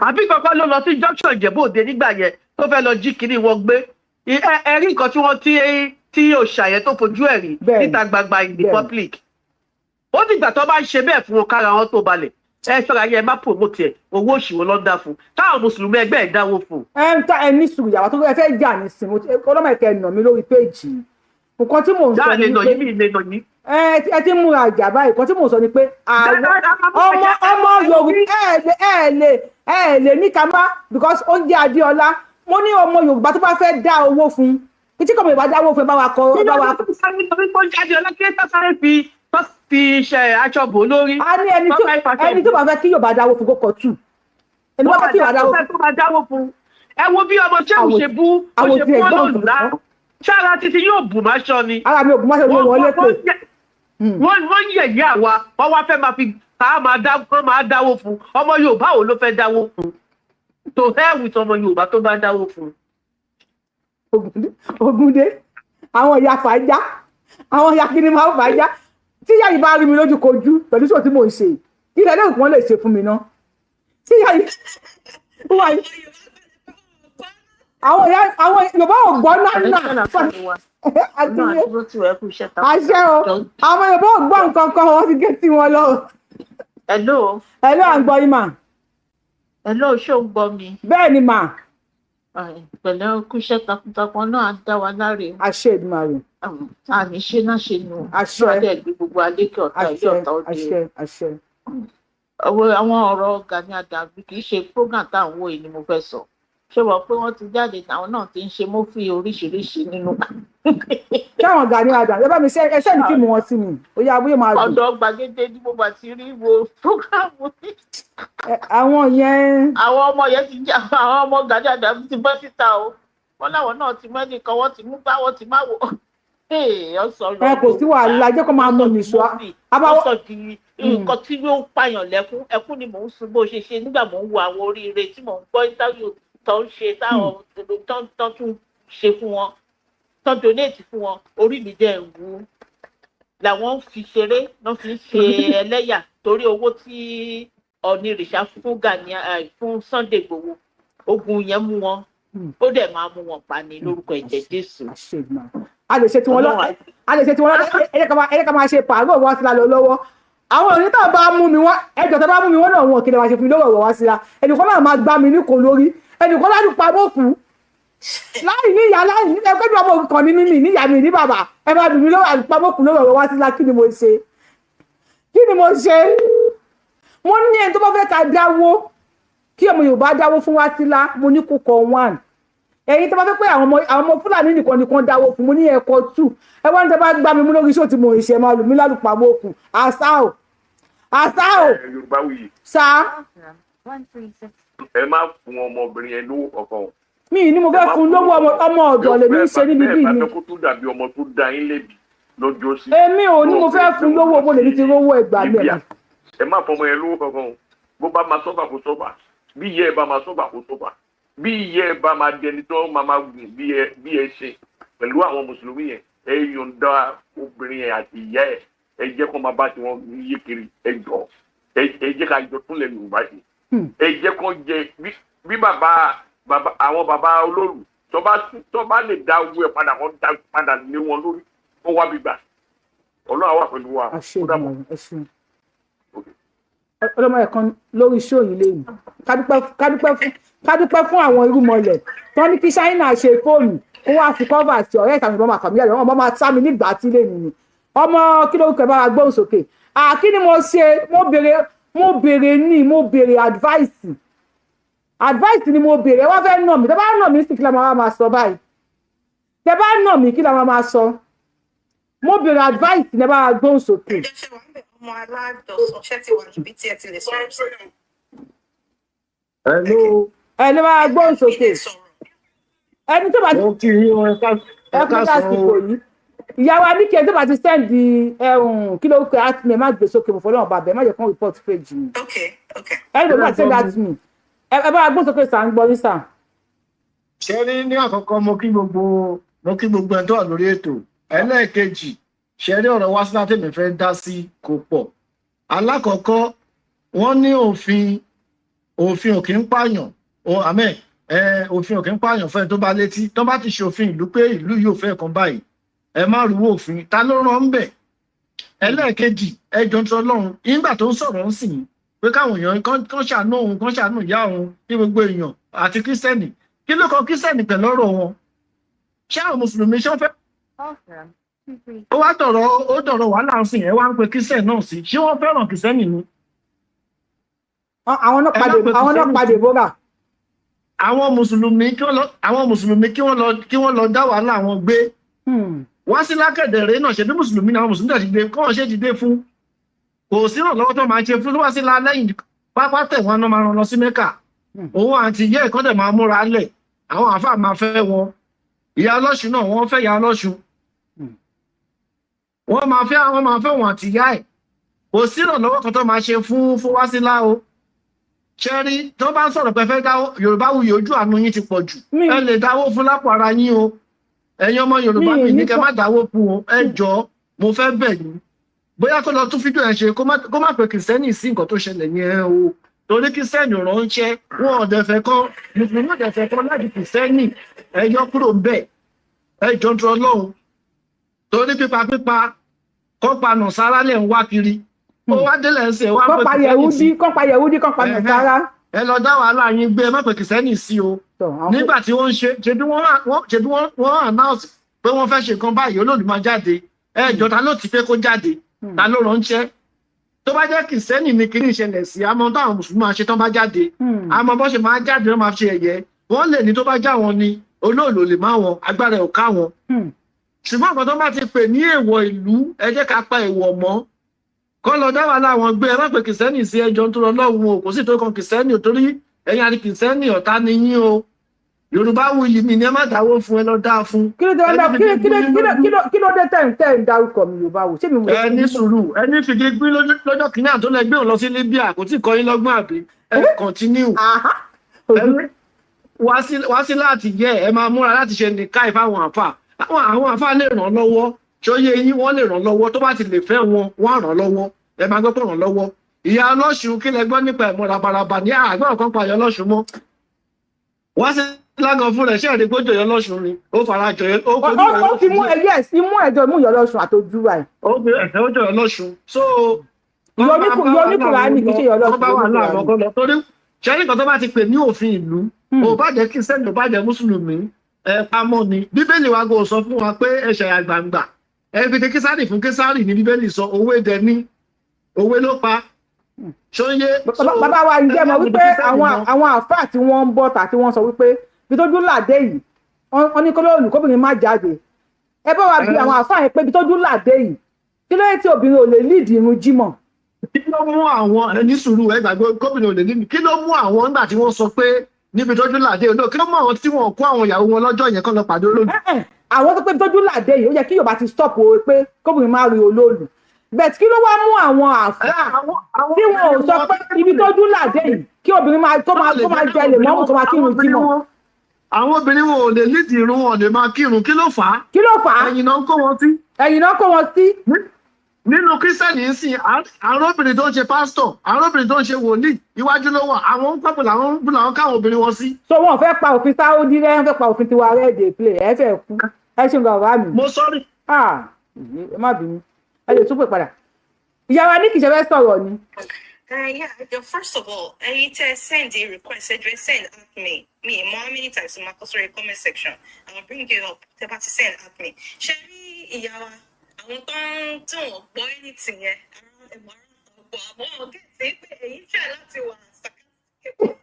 Àbí kankan ló lọ sí junction Ìjẹ̀bú Òde nígbà yẹn tó fẹ́ lọ jí kinní wọn gbé. Ẹ rí nǹkan tí wọ́n tí òòṣà yẹn tó fojú ẹ̀ rí níta gbangba in the public. Ó dìgbà tó bá ń ṣe bẹ́ẹ̀ fún wọn kára wọn tó balẹ̀. Ẹ ṣọ́ra yẹ, ẹ má promote ẹ. Owó òṣìwò ló ń dá fún táwọn mùsùlùmí ẹgbẹ́ ẹ̀ dáwó fún. Ẹ ń ta, ẹ ní sùúrù, yàrá tó ẹ fẹ́ jà nísìn, ọlọ́mọ ẹ̀kẹ́ nà mí lórí péèjì. Nǹkan tí mò ń sọ Dáa lè ni nà pé yín, mi lè nà yín. Ẹ ti ń múra ìjà báyìí. Nǹkan tí mò ń sọ ni pé àwọn ọmọ Yorùbá, ẹ lè ní ká má because ó ń jẹ́ Adéọlá. Mo ní ọmọ Yorùbá tó bá fẹ́ dá owó fún kí tí kò mọ̀ Yorùbá dáwó fún, ẹ bá wa kọ, ẹ bá wa. Nítorí pé ó jáde ọlá kí tó sáré fi tó fi iṣẹ́ aṣọ bò lórí. A ní ẹni tó bá fẹ́ kí Yorùbá dáwó fún kó kọ tù, ẹni bá fẹ́ kí Yorùbá dáwó fún. Tó bá dáwó fún, ẹ wo bí ọmọ ṣéwù ṣe bú ó àwọn ṣe tí bú ẹ̀ gbọ́ olóòlù ṣára títí yóò bù má ṣọ ni. Ara mi ò bù má ṣe ló wọlé pé. Wọ́n yẹ̀yẹ́ àwa, wọ́n wá fẹ́ máa fi ká máa dá kán máa dáwó fún. Ọmọ Yorùbá wo ló fẹ́ dáwó fún? To hell with ọmọ Yorùbá tó bá dáwó fún. Ògúndé, àwọn ìyá fàájà, àwọn ìyá kí ni máa ń fàájà. Tí ìyá yìí bá rí mi lójú kojú pẹ̀lú sọ tí mò ń ṣe, kí ilẹ̀ lẹ́yìn kan lè ṣe fún mi ná? Tí ìyá yìí wà yìí, àwọn ìyá, àwọn Yorùbá ò gbọ́ náà àṣẹ o. Àwọn Yorùbá ò gbọ́ nǹkan kan, wọ́n ti gé tí wọn lọ. Hello. Hello, à ń gbọ́ yín mà. Hello, ṣé o ń gbọ́ mi? Bẹ́ẹ̀ ni mà. Pẹ̀lẹ́, kúṣẹ́ takuntakun náà á dá wa láre. Àṣẹ Èdùmàrè. Àní ṣe náà ṣe nù. Àṣẹ. Náà dẹ̀ gbé gbogbo alékè ọ̀tá ilé ọ̀tá òde. Àṣẹ, àṣẹ. Àwọn ọ̀rọ̀ Gani Adams, kì í ṣe program tá à ń wò yìí ni mo fẹ́ sọ. Ṣé wọ́n pé wọ́n ti jáde, àwọn náà ti ń ṣe movie oríṣiríṣi nínú. Káwọn Gani Adams, ẹ bá mi ṣe, ẹ send fíìmù wọn sí mi, ó yá, bóyá máa dùn. Ọ̀dọ̀ gbàgede ní mo bá ti rí wo program. Àwọn yẹn. Àwọn ọmọ yẹn ti jẹ, àwọn ọmọ Gani Adams ti bọ́ síta o. Wọ́n láwọn náà ti mẹ́nìkan, wọ́n ti mú bá, wọ́n ti má wò. Ẹ kò sí wàhálà, jẹ́ kó máa mú nìṣó. Wọ́n sọ di nǹkan tí yóò pààyàn lẹ́kún. Ẹkún ni mò ń sun bó ṣe ṣe nígbà mò ń wo àwọn oríire tí mò ń gbọ́ interview tó ń ṣe, táwọn tó tún ṣe fún wọn, tó donate fún wọn. Orí mi dẹ̀ ń wú. Làwọn fi ṣeré náà fi ń ṣe ẹlẹ́yà torí owó tí Ọ̀nìrìṣà fún Gani, fún Sunday Igboho. Ogun yẹn mú wọn. Ó dẹ̀ máa mú wọn pa ni lórúkọ ẹ̀jẹ̀ Jésù. A lè ṣe tiwọn lọ, a lè ṣe tiwọn lọ. Ẹ jẹ́ ká máa ṣe pààrọ̀ wá síra lọ lọ́wọ́. Àwọn òní tá a bá mú mi wọ́n, ẹjọ́ tá a bá mú mi wọ́n náà wọn kí ni wàá ṣe fún mi lọ́wọ́ wá síra. Ẹnìkan náà máa gbá mi ní kò lórí, ẹnìkan láti pa mọ́kù láì ní ìyá, láì ní ẹgbẹ́ mi, ọmọ òrukàn ní mímì níyà mi ní bàbá. Ẹ máa dùn mí lọ́wọ́ àpamọ́kù lọ́wọ́ wá síra. Kí ni mo ṣe? Kí ni mo ṣe? Mo ní ẹni tó bá fẹ́ ká dáwó, kí ọmọ Yorùbá dáwó fún Wásílà, mo ní kó kọ 1. Ẹ̀yin tó bá fẹ́ pé àwọn ọmọ Fúlàní nìkan nìkan dáwó fún, mo ní ẹ̀kọ́ 2. Ẹ wá ní tẹ́ bá gbá mi mú lórí iṣẹ́ tí mo ń ṣe, máa lù mí lálùpàmọ́ òkun. Àṣà ò, àṣà ò. Yorùbá wuyì. Sá. Ẹ má fún ọmọbìnrin yẹn lówó kankan. Mi ní mo fẹ́ fún lówó, ọmọ ọ̀dọ̀ lèmi ń ṣe níbi bí mi. Bẹ́ẹ̀ bá fẹ́ kó tún dàbí ọmọ tó dá yín lẹ́bi lọ́jọ́ sí. Èmi ò ní mo fẹ́ fún lówó, mo lè ní ti rówó ẹgbàá mi. Ẹ má fọmọ yẹn lówó kankan o. Bó bá máa sọ́fà kó sọ́fà, bí ìyá ẹ bá máa sọ́fà kó sọ́fà, bí ìyá ẹ bá máa dẹni tó máa gùn bí ẹ ṣe pẹ̀lú àwọn mùsùlùmí yẹn, ẹ yọ̀ǹda obìnrin yẹn àti ìyá ẹ, ẹ jẹ́ kó máa bá tiwọn yé kiri. Ẹ jọ, ẹ jẹ́ ká jọ túnlẹ̀ Yorùbá ṣe. Ẹ jẹ́ kó jẹ bí bàbá àwọn bàbá olóòlù tó bá lè dá owó ẹ padà, kó dá padà lé wọn lórí, kó wá bí gbà. Ọlọ́run wà pẹ̀lú wa. Ọlọ́mọ ẹ̀kan lórí ṣó yìí lẹ́yìn. Ká dúpẹ́ fún àwọn irúmọlẹ̀ tó ní kí Ṣáínà ṣe fóònù kó wá fi kọ́fà sí ọ̀rẹ́ ìtàwọn ìbọn màkàmí ẹ̀rọ ọmọ máa sá mi nígbà tí lè nìyí. Ọmọ kí lórúkọ ẹ bá wa gbóhùn sókè? Kí ni mo ṣe? Mo béèrè ní mo béèrè advice. Advice ni mo béèrè. Wọ́n fẹ́ nà mí. Tẹ́ bá nà mí sí kí la máa sọ báyìí? Tẹ́ bá nà mí kí la máa sọ? Mo béèrè advice ní ẹ bá wa gbóhùn sókè. Ọmọ aládọ̀sán ṣẹ́ ti wà níbi tí ẹ ti lè sọ̀rọ̀ sí. Hello. Ẹ ló máa gbóhùn sókè. Ẹni tó bá ti ẹ kú lásìkò yìí. Ìyá wa ní kí ẹni tó bá ti sẹ́ndì ẹ̀hún kí ló kọ́ at me, má gbé sókè, mo fọlọ́run bàbá ẹ má jẹ́ kán report page mi. Ẹni tó bá ti sẹ́ndì at me, ẹ bá gbóhùn sókè sà ń gbọ́ ní sà. Ṣé ní àkọ́kọ́ mo kí gbogbo ẹni tó wà lórí ètò. Ẹlẹ́ẹ̀kejì, ṣe rí ọ̀rọ̀ Wásílà tèmi fẹ́ dá sí kò pọ̀. Alákọ̀ọ́kọ́, wọ́n ní òfin ò kí ń pààyàn, òfin ò kí ń pààyàn fẹ́ni tó bá létí. Tó bá ti ṣòfin ìlú pé ìlú yóò fẹ́ kan báyìí, ẹ má rúwó òfin, ta ló rán ń bẹ̀? Ẹlẹ́ẹ̀kejì, ẹjọ́ ń sọ lọ́run nígbà tó ń sọ̀rọ̀ ń sìn pé káwọn èèyàn kan ṣàánú òun, kan ṣàánú ìyá òun, kí gbogbo èèyàn àti kírísítẹ́nì. Kí ló kan kírísítẹ́nì pẹ̀lú ọ̀rọ̀ wọn? Ṣé àwọn mùsùlùmí ṣé wọ́n fẹ́? Ó wá dọ̀rọ̀, ó dọ̀rọ̀ wàhálà ń sìn, ẹ wá ń pe kírísítẹ́nì náà sí. Ṣé wọ́n fẹ́ràn kírísítẹ́nì ni? Àwọn náà padà bóra. Àwọn mùsùlùmí kí wọ́n lọ dá wàhálà wọn gbé. Wásílà kẹ̀dẹ̀rẹ́ náà ṣe bí mùsùlùmí náà, mùsùlùmí náà ti gbé kọ́ ṣe ti dé fún. Kò sí ìrànlọ́wọ́ tó máa ṣe fún Wásílà lẹ́yìn pápá tẹ̀wọ́n náà máa rán lọ sí Mẹ́kà. Òun àti ìyá ẹ̀kọ́ dẹ̀ máa múra lẹ̀. Àwọn àáfàá máa fẹ́ wọn. Ìyá ọlọ́ṣun náà wọ́n fẹ́ ìyá ọlọ́ṣun. Wọ́n máa fẹ́ wọn àti ìyá ẹ̀. Kò sí ìrànlọ́wọ́ kan tó máa ṣe fún Wásílà o. Ṣẹ́rí tó bá ń sọ̀rọ̀ pé fẹ́ dáwó, Yorùbá wuyì ojú àánú yín ti pọ̀ jù. Ẹ lè dáwó fún lápò ara yín o. Ẹ̀yin ọmọ Yorùbá mi ní kẹ́ má dáwó fún o. Ẹ jọ̀ọ́, mo fẹ́ bẹ̀ yín. Bóyá kó lọ tún fídíò ẹ̀ ṣe, kó má pe kìrìsìtẹ́nì sí nǹkan tó ṣẹlẹ̀ yẹn o. Torí kìrìsìtẹ́nì ránṣẹ́, wọn ò dẹ̀ fẹ́ kọ́, mùsùlùmí ò dẹ̀ fẹ́ kọ́ láti kìrìsìtẹ́nì. Ẹ yọ kúrò ń bẹ̀. Ẹ jọ̀ọ́ ń tọrọ Ọlọ́run. Torí pípa kọ́ pa Nàsárà lẹ̀ ń wá kiri. Ó wá délẹ̀ ń sè wá pé kìsẹ́nì sí. Kọ́ pa Yẹ̀húdí, kọ́ pa Nàsárà. Ẹ lọ dá wàhálà yín gbé, ẹ má pè kìsẹ́nì sí o. Nígbà tí wọ́n ń ṣe, ṣebí wọ́n announce pé wọ́n fẹ́ ṣe nǹkan báyìí, olóòlù máa jáde. Ẹ jọ, ta ló ti pé kó jáde? Ta ló ránṣẹ́? Tó bá jẹ́ kìsẹ́nì ni kí ní ìṣẹ̀lẹ̀ sí, àmọ́ táwọn mùsùlùmí máa ṣe tán bá jáde. Àmọ́ bó ṣe máa jáde wọ́n máa ṣe ẹ̀yẹ. Wọ́n lè ní tó bá já wọn ni olóòlù lè má wọn, agbára ẹ̀ ò ká wọn. Ṣùgbọ́n nǹkan tó bá ti pè ní èèwọ̀ ìlú, ẹ jẹ́ ká pa èèwọ̀ mọ́. Kọ́ lọ dá wàhálà wọn gbé, ẹ má pè kìsẹ́nì sí, ẹjọ́ tó lọ lọ́hùn o. Kò sí tó kan kìsẹ́nì o, torí ẹ̀yin àti kìsẹ́nì ọ̀tá ni yín o. Yorùbá wuyì mi ni ẹ má dáwó fún, ẹ lọ dáa fún. Kí ló dé tẹ̀ ń dárúkọ mi Yorùbá wò? Ṣé mi mú. Ẹ ní sùúrù, ẹ ní fìdí gbín lọ́jọ́ kìíní àtó lẹ gbé òun lọ sí Libya, kò tí ì kọ́ yín lọ́gbọ́n àbí? Ẹ kọ̀ntínú. Wásílà àti yẹ ẹ máa múra láti ṣe nìka ìfáwọn àfà. Àwọn àfà lè ràn lọ́wọ́, ṣóyé yín, wọ́n lè ràn lọ́wọ́. Tó bá ti lè fẹ́ wọn, wọ́n á ràn lọ́wọ́. Ẹ máa gbọ́ pé ràn lọ́wọ́. Ìyá ọlọ́ṣun kí lẹ gbọ́ nípa ẹ̀mọ́ rabaraba ní àgbọ̀n kan pa ìyá ọlọ́ṣun mọ́. Wá sí Lágan fún rẹ̀ ṣé ẹ̀rí gbójú ìyá ọlọ́sùn ni ó fara jọ ó fojú ìyá Ó fi ọlọ́sùn mú ẹ, yes, imú ẹjọ imú ìyá ọlọ́sùn àtọjú ẹ. Ó fi ẹ̀fẹ́ ó jọ ìyá ọlọ́sùn. So Ìyá oníkùránì, kì í ṣe ìyá ọlọ́sùn, wọ́n bá wà ìyá láàmú oníkùránì. ọkọ lọ torí ṣẹ́rí kan tó bá ti pè ní òfin ìlú, ò bá jẹ́ kírísítẹ́nì, ò bá jẹ́ mùsùlùmí, ẹ pamọ́ ni. Bíbélì wa kò sọ fún wa pé ẹ̀ṣẹ̀ àgbàǹgbà ẹ fi ti Késárì fún Késárì ní Bíbélì sọ. Òwe dẹ ní òwe ló pa ṣóyé. Bàbá wa, ǹjẹ́ mọ̀ wípé àwọn àáfàá tí wọ́n ń bọ̀ tà tí wọ́n sọ wípé bí tójú làdé yìí, wọ́n ní kólóòlù kóbìnrin má jáde, ẹ bá wa bí àwọn àáfàá yẹn pé bí tójú làdé yìí, kí ló dé tí obìnrin ò lè líìdì irun jímọ̀? Kí ló mú àwọn ẹni sùúrù, ẹ gbàgbé gómìnà òde níbi, kí ló mú àwọn nígbà tí wọ́n sọ pé níbi tójú làdé olóò, kí ló mú àwọn tí wọ́n kó àwọn ìyàwó wọn lọ́jọ́ yẹn kán lọ pàdé olóòlù? Ẹ̀hẹ̀n, àwọn tó pé bí tójú làdé yìí, ó yẹ kí Yorùbá ti stop o pé kóbìnrin má rí olóòlù bẹ́ẹ̀. Kí ló wá mú àwọn àáfàá tí wọn ò sọ pé ibi tójú làdé yìí, kí obìnrin máa kó máa jẹ lè mọ́mù, tó máa kírun jímọ̀? Àwọn obìnrin wọn ò lè lídìí irun, wọn ò lè máa kírun, kí ló fà á? Kí ló fà á? Ẹ̀yìn náà ń kó wọn sí. Ẹ̀yìn náà kó wọn sí. Nínú kírísítẹ́nì ń sìn, àwọn obìnrin tó ń ṣe pásítọ̀, àwọn obìnrin tó ń ṣe wòlíì, iwájú ló wà. Àwọn ń pàpọ̀ làwọn ń làwọn káwọn obìnrin wọn sí. So wọn ò fẹ́ pa òfin Sáúdí rẹ́, wọ́n fẹ́ pa òfin tiwa rẹ́. Dey play, ẹ fẹ́ kú. Ẹ ṣeun bàbá mi. Mo sọ́rí. Ah, ẹ má bínú, ẹ lè tún pè padà. Ìyá wa ní kìí ṣe fẹ́ sọ̀rọ̀ ni. Yeah, first of all, ẹ̀yin tẹ́ ẹ send a request, ẹ jọ̀ọ́ ẹ send at me. Me, mo how many times ma kọ sórí comment section. I will bring you up. Tẹ́ bá ti send at me. Ṣé rí ìyá wa, àwọn tó ń tí wọ́n gbọ́ anything yẹn, ara ẹ̀mọ́ ara ọ̀gbọ̀n àmọ́ ọ̀gẹ́ tí pé èyí ń try láti wà sarcastic.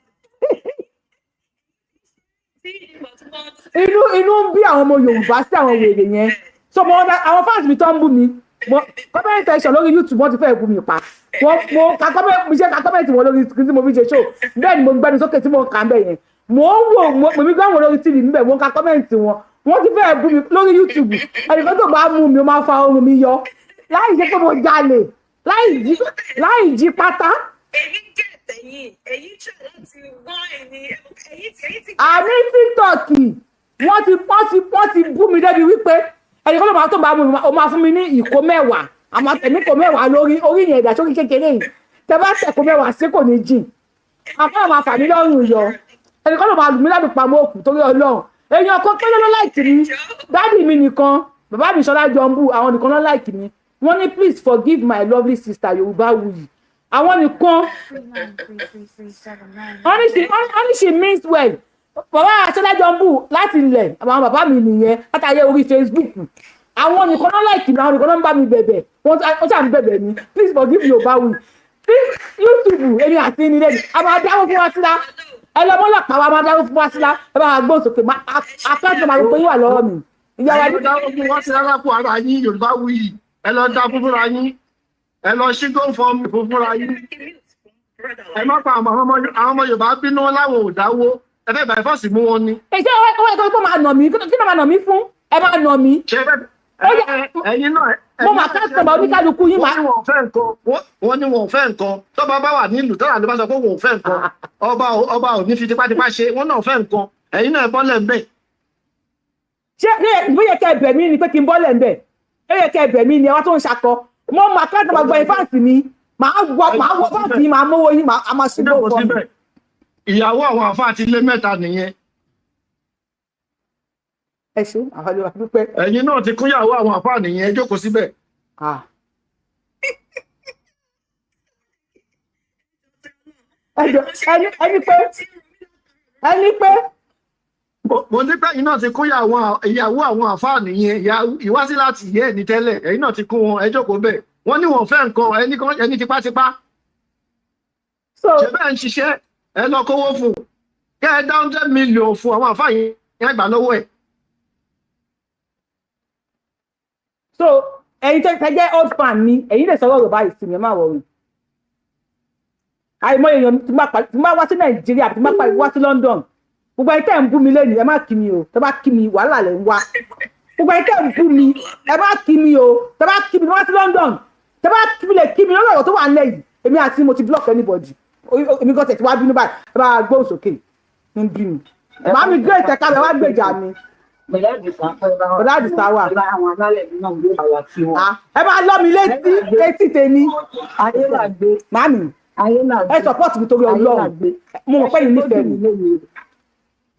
Tí ìgbà tí wọ́n Inú ń bí àwọn ọmọ Yorùbá sí àwọn wèrè yẹn. So mo àwọn fans mi tó ń bú mi, mo comment section lórí YouTube, wọ́n ti fẹ́ bú mi pa. Wọ́n mo ka comment, mo ṣe ka comment wọn lórí screen tí mo fi ṣe show. Bẹ́ẹ̀ ni mo gbẹnu sókè tí mo kà ń bẹ̀ yẹn, mo ń wò mo mi gbọ́ wọn lórí TV níbẹ̀, mo ń ka comment wọn, wọ́n ti fẹ́ bú mi lórí YouTube. Ẹnìkan tó bá mú mi, ó máa fa orun mi yọ láì ṣe pé mo jalè, láì jí pátá. Èmi get ẹ̀yin, ẹ̀yin try láti wọ́n ẹ̀yin, ẹ̀yin ti Àní TikTok, wọ́n ti bú mi débi wípé ẹnìkan ló máa tó bá mú mi, ó máa fún mi ní ìkó 10, àmọ́ tẹ̀mí kó 10 lórí orí yẹn, ìdásókè kékeré yìí, tẹ bá tẹ̀kó 10 sí kò ní jìn, àmọ́ àwọn àfààní lọ́rùn yọ. Ẹnìkan ló máa lù mí lálùpàmọ́ òkú torí Ọlọ́run. Èèyàn kan péré ló like mi, daddy mi nìkan, bàbá mi Ṣọlá Jọmbù, àwọn nìkan ló like mi. Wọ́n ní, "Please forgive my lovely sister Yorùbáwùyí." Àwọn nìkan wọ́n ní she means well. Bàbá Ṣọlá Jọmbù láti ilẹ̀, àwọn bàbá mi nìyẹn látàyè orí Facebook. Àwọn nìkan ló like mi, àwọn nìkan ló ń bá mi bẹ̀bẹ̀. Wọ́n ṣà ń bẹ̀bẹ̀ mi, "Please forgive Yorùbáwùyí." Please, YouTube, èmi àti ní lẹ́nu a máa dáwọ́ fún wa síra. Ẹ lọ mọ́lọ́pàá wa máa dáwọ́ fún wa síra. Ẹ bá wa gbóhùn sókè, account máa gbé yín wà lọ́wọ́ mi. Ìyá wa Ẹ lọ dáwọ́ fún wọn sí rárá fún ara yín, Yorùbáwùyí, ẹ lọ dá fún fúnra yín, ẹ lọ ṣí GoFundMe fún fúnra yín. Ẹ má pa àwọn ọmọ Yorùbá bínú láwọn ò dáwó, ẹ fẹ́ bàá fọ́ọ̀sì mú wọn ni. Ṣé ó yẹ kó máa nà mí? Kí ló máa nà mí fún? Ẹ máa nà mí. Ṣé ẹ ẹ̀yin náà. Mo máa ká sọ̀rọ̀ oníkálukú yín Wọ́n máa. ní wọn ò fẹ́ nǹkan, wọ́n ní wọn ò fẹ́ nǹkan. Tọ́ba bá wà nílùú tọ́lá ló bá sọ pé wọn ò fẹ́ nǹkan, ọba ò ní fi tipátipá ṣe. Wọ́n náà fẹ́ nǹkan, ẹ̀yin náà ẹ bọ́lẹ̀ ń bẹ̀. Ṣé bóyá kẹ́ ẹ bẹ̀ mí ni pé kí n bọ́lẹ̀ ń bẹ̀? Ó yẹ kẹ́ ẹ bẹ̀ mí ni. Ẹ wá tó ń ṣakọ. Mo máa ká sọ̀rọ̀ gbọ́ fans mi, màá wọ fans yín, màá mówó yín, màá máa ṣubú Jókòó fún mi. síbẹ̀. Ìyàwó àwọn àfáà ti lé mẹ́ta nìyẹn. Ẹ ṣe àwọn olùwà dúpẹ́. Ẹ̀yin náà ti kúnyàwó àwọn àfáà nìyẹn, ẹ jókòó síbẹ̀. Ah. Ẹ jọ̀ọ́, ẹni pé Mo ní pé ẹ̀yin náà ti kún ìyàwó àwọn àfáà nìyẹn. Ìwásí láti yẹ ẹ̀ ní tẹ́lẹ̀, ẹ̀yin náà ti kún wọn, ẹ jókòó bẹ̀. Wọ́n ní wọn fẹ́ nǹkan, ẹni tipátipá. So ṣe bẹ́ẹ̀ ń ṣiṣẹ́, ẹ lọ kówó fún un, kẹ́ ẹ dá 100 million fún àwọn àfáà yẹn gbà lọ́wọ́ ẹ̀. So ẹ̀yin tó jẹ́ old fan mi, ẹ̀yin lè sọ̀rọ̀ Yorùbá yìí sí mi, ẹ má worry. Àìmọ̀ èèyàn tí máa wá sí Nàìjíríà, tí máa wá sí London, gbogbo ẹ̀yin tẹ́ ń bú mi lẹ́nu, ẹ má kí mi o. Tẹ́ bá kí mi, wàhálà lẹ̀ ń wá. Gbogbo ẹ̀yin tẹ́ ń bú mi, ẹ má kí mi o. Tẹ́ bá kí mi wá sí London, tẹ́ bá kí mi lè kí mi lórí ọ̀rọ̀ tó wà nílẹ̀ yìí, èmi àti mo ti block anybody. Èmi gan tẹ̀ tí wá bínú báyìí. Ẹ bá gbóhùn sókè ń bí mi. Màámi Grace, ẹ̀ka rẹ̀ wá gbèjà mi. Bọ̀dá Àdìsá wà. Àwọn alálẹ̀ mi náà gbé àwà tí wọn. Ah, ẹ máa lọ́ mi létí létí tèmi. Ayé là gbé. Màámi, Ayé là gbé. ẹ support mi torí Ayé là Ọlọ́run. Gbé. Mo mọ̀ pé yìí nífẹ̀ẹ́ mi.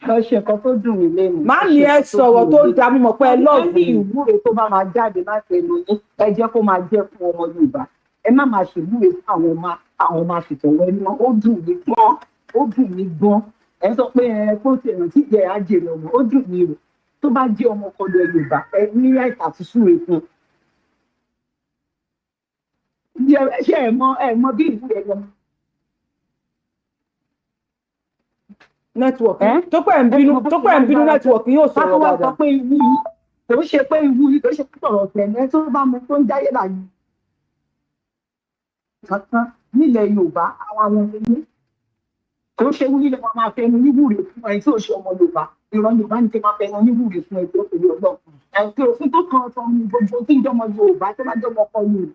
Ẹ ṣe nǹkan tó dùn mí lẹ́nu. Màámi, ẹ sọ̀rọ̀ tó dáa, mo mọ̀ pé ẹ love mi. mi. Ìwúre tó bá máa jáde láti ẹnu yín, ẹ jẹ́ kó máa jẹ́ fún ọmọ Yorùbá. Ẹ má máa ṣèwúre fún àwọn ọmọ àfìtọ̀wọ́ ẹni wọn. Ó dùn mí gan, ó dùn mí gan. Ẹ sọ pé ẹ kó tiẹ̀ rántí jẹ́ àjèrè ọmọ, ó dùn mí o. Tó bá jẹ́ ọmọ kọlu ẹ Yorùbá, ẹ ní àìsàn àti súre fún un. Ṣé ẹ mọ bí ìwúre ẹ lọ? Network tó pẹ́ ń bínú, tó pẹ́ ń bínú, network yóò Ká sọ̀rọ̀ tó wá sọ dáadáa. pé ìwú yìí kò ń ṣe pé ìwú yìí kò ń ṣe pé ọ̀rọ̀ tẹ̀lé tó bá mu tó ń jáyé láàyè kankan nílẹ̀ Yorùbá, àwọn ẹni kò ń ṣe wú nílẹ̀ wọn máa fẹnu níwúre fún ẹni tí ò ṣe ọmọ Yorùbá. Ìran Yorùbá ní kí máa fẹnu níwúre fún ẹni tó ṣe Ọlọ́run ẹni òfin tó kan sọ ní gbogbo tí ń jọmọ Yorùbá, tó bá jọmọ ọkọ Yorùbá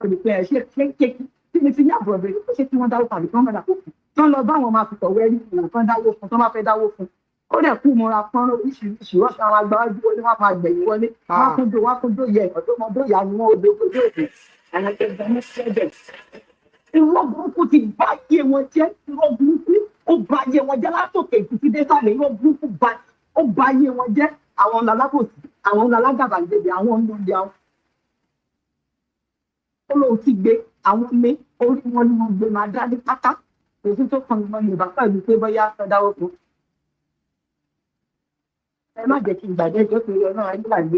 olùpẹ̀ ẹ̀ ṣe ṣe ṣe tí mi ti ní àbúrò rẹ̀ ṣé kí wọ́n dáwó tàbí kí wọ́n mọ̀dà kó kù tí wọ́n lọ bá àwọn máa fi tọ̀wọ́ ẹrí fún wọn kán dáwó fún tó bá fẹ́ dáwó fún. Ó dẹ̀ kú mọ́ra pọ́nrọ́ oríṣiríṣi, wọ́n ṣe àwọn agbáwájú wọlé, wọ́n máa gbẹ̀yìn wọlé, wọ́n kúndò wọ́n kúndò yẹ ọ̀dọ́mọdé ìyá ni wọ́n odò odò òde àwọn ẹgbẹ́ ní sẹ́bẹ̀. Irọ́ burúkú ti bá yé wọn jẹ́. Irọ́ burúkú ó bá yé wọn jẹ́ látòkè títí dé sàlẹ̀. Irọ́ burúkú ó bá yé wọn jẹ́. Àwọn alábòsí, àwọn alágàbàgebè, àwọn olóde, àwọn olóhùn ti gbé àwọn ní orí wọn ni wọn gbé máa dá ní pátá. Kò sí tó kan ìmọ̀ Yorùbá pẹ̀lú pé bóyá fẹ́ dáwọ́ fún. Ẹ má jẹ́ kí n gbàgbé ẹjọ́ torí Ọlọ́run ayé gbàgbé.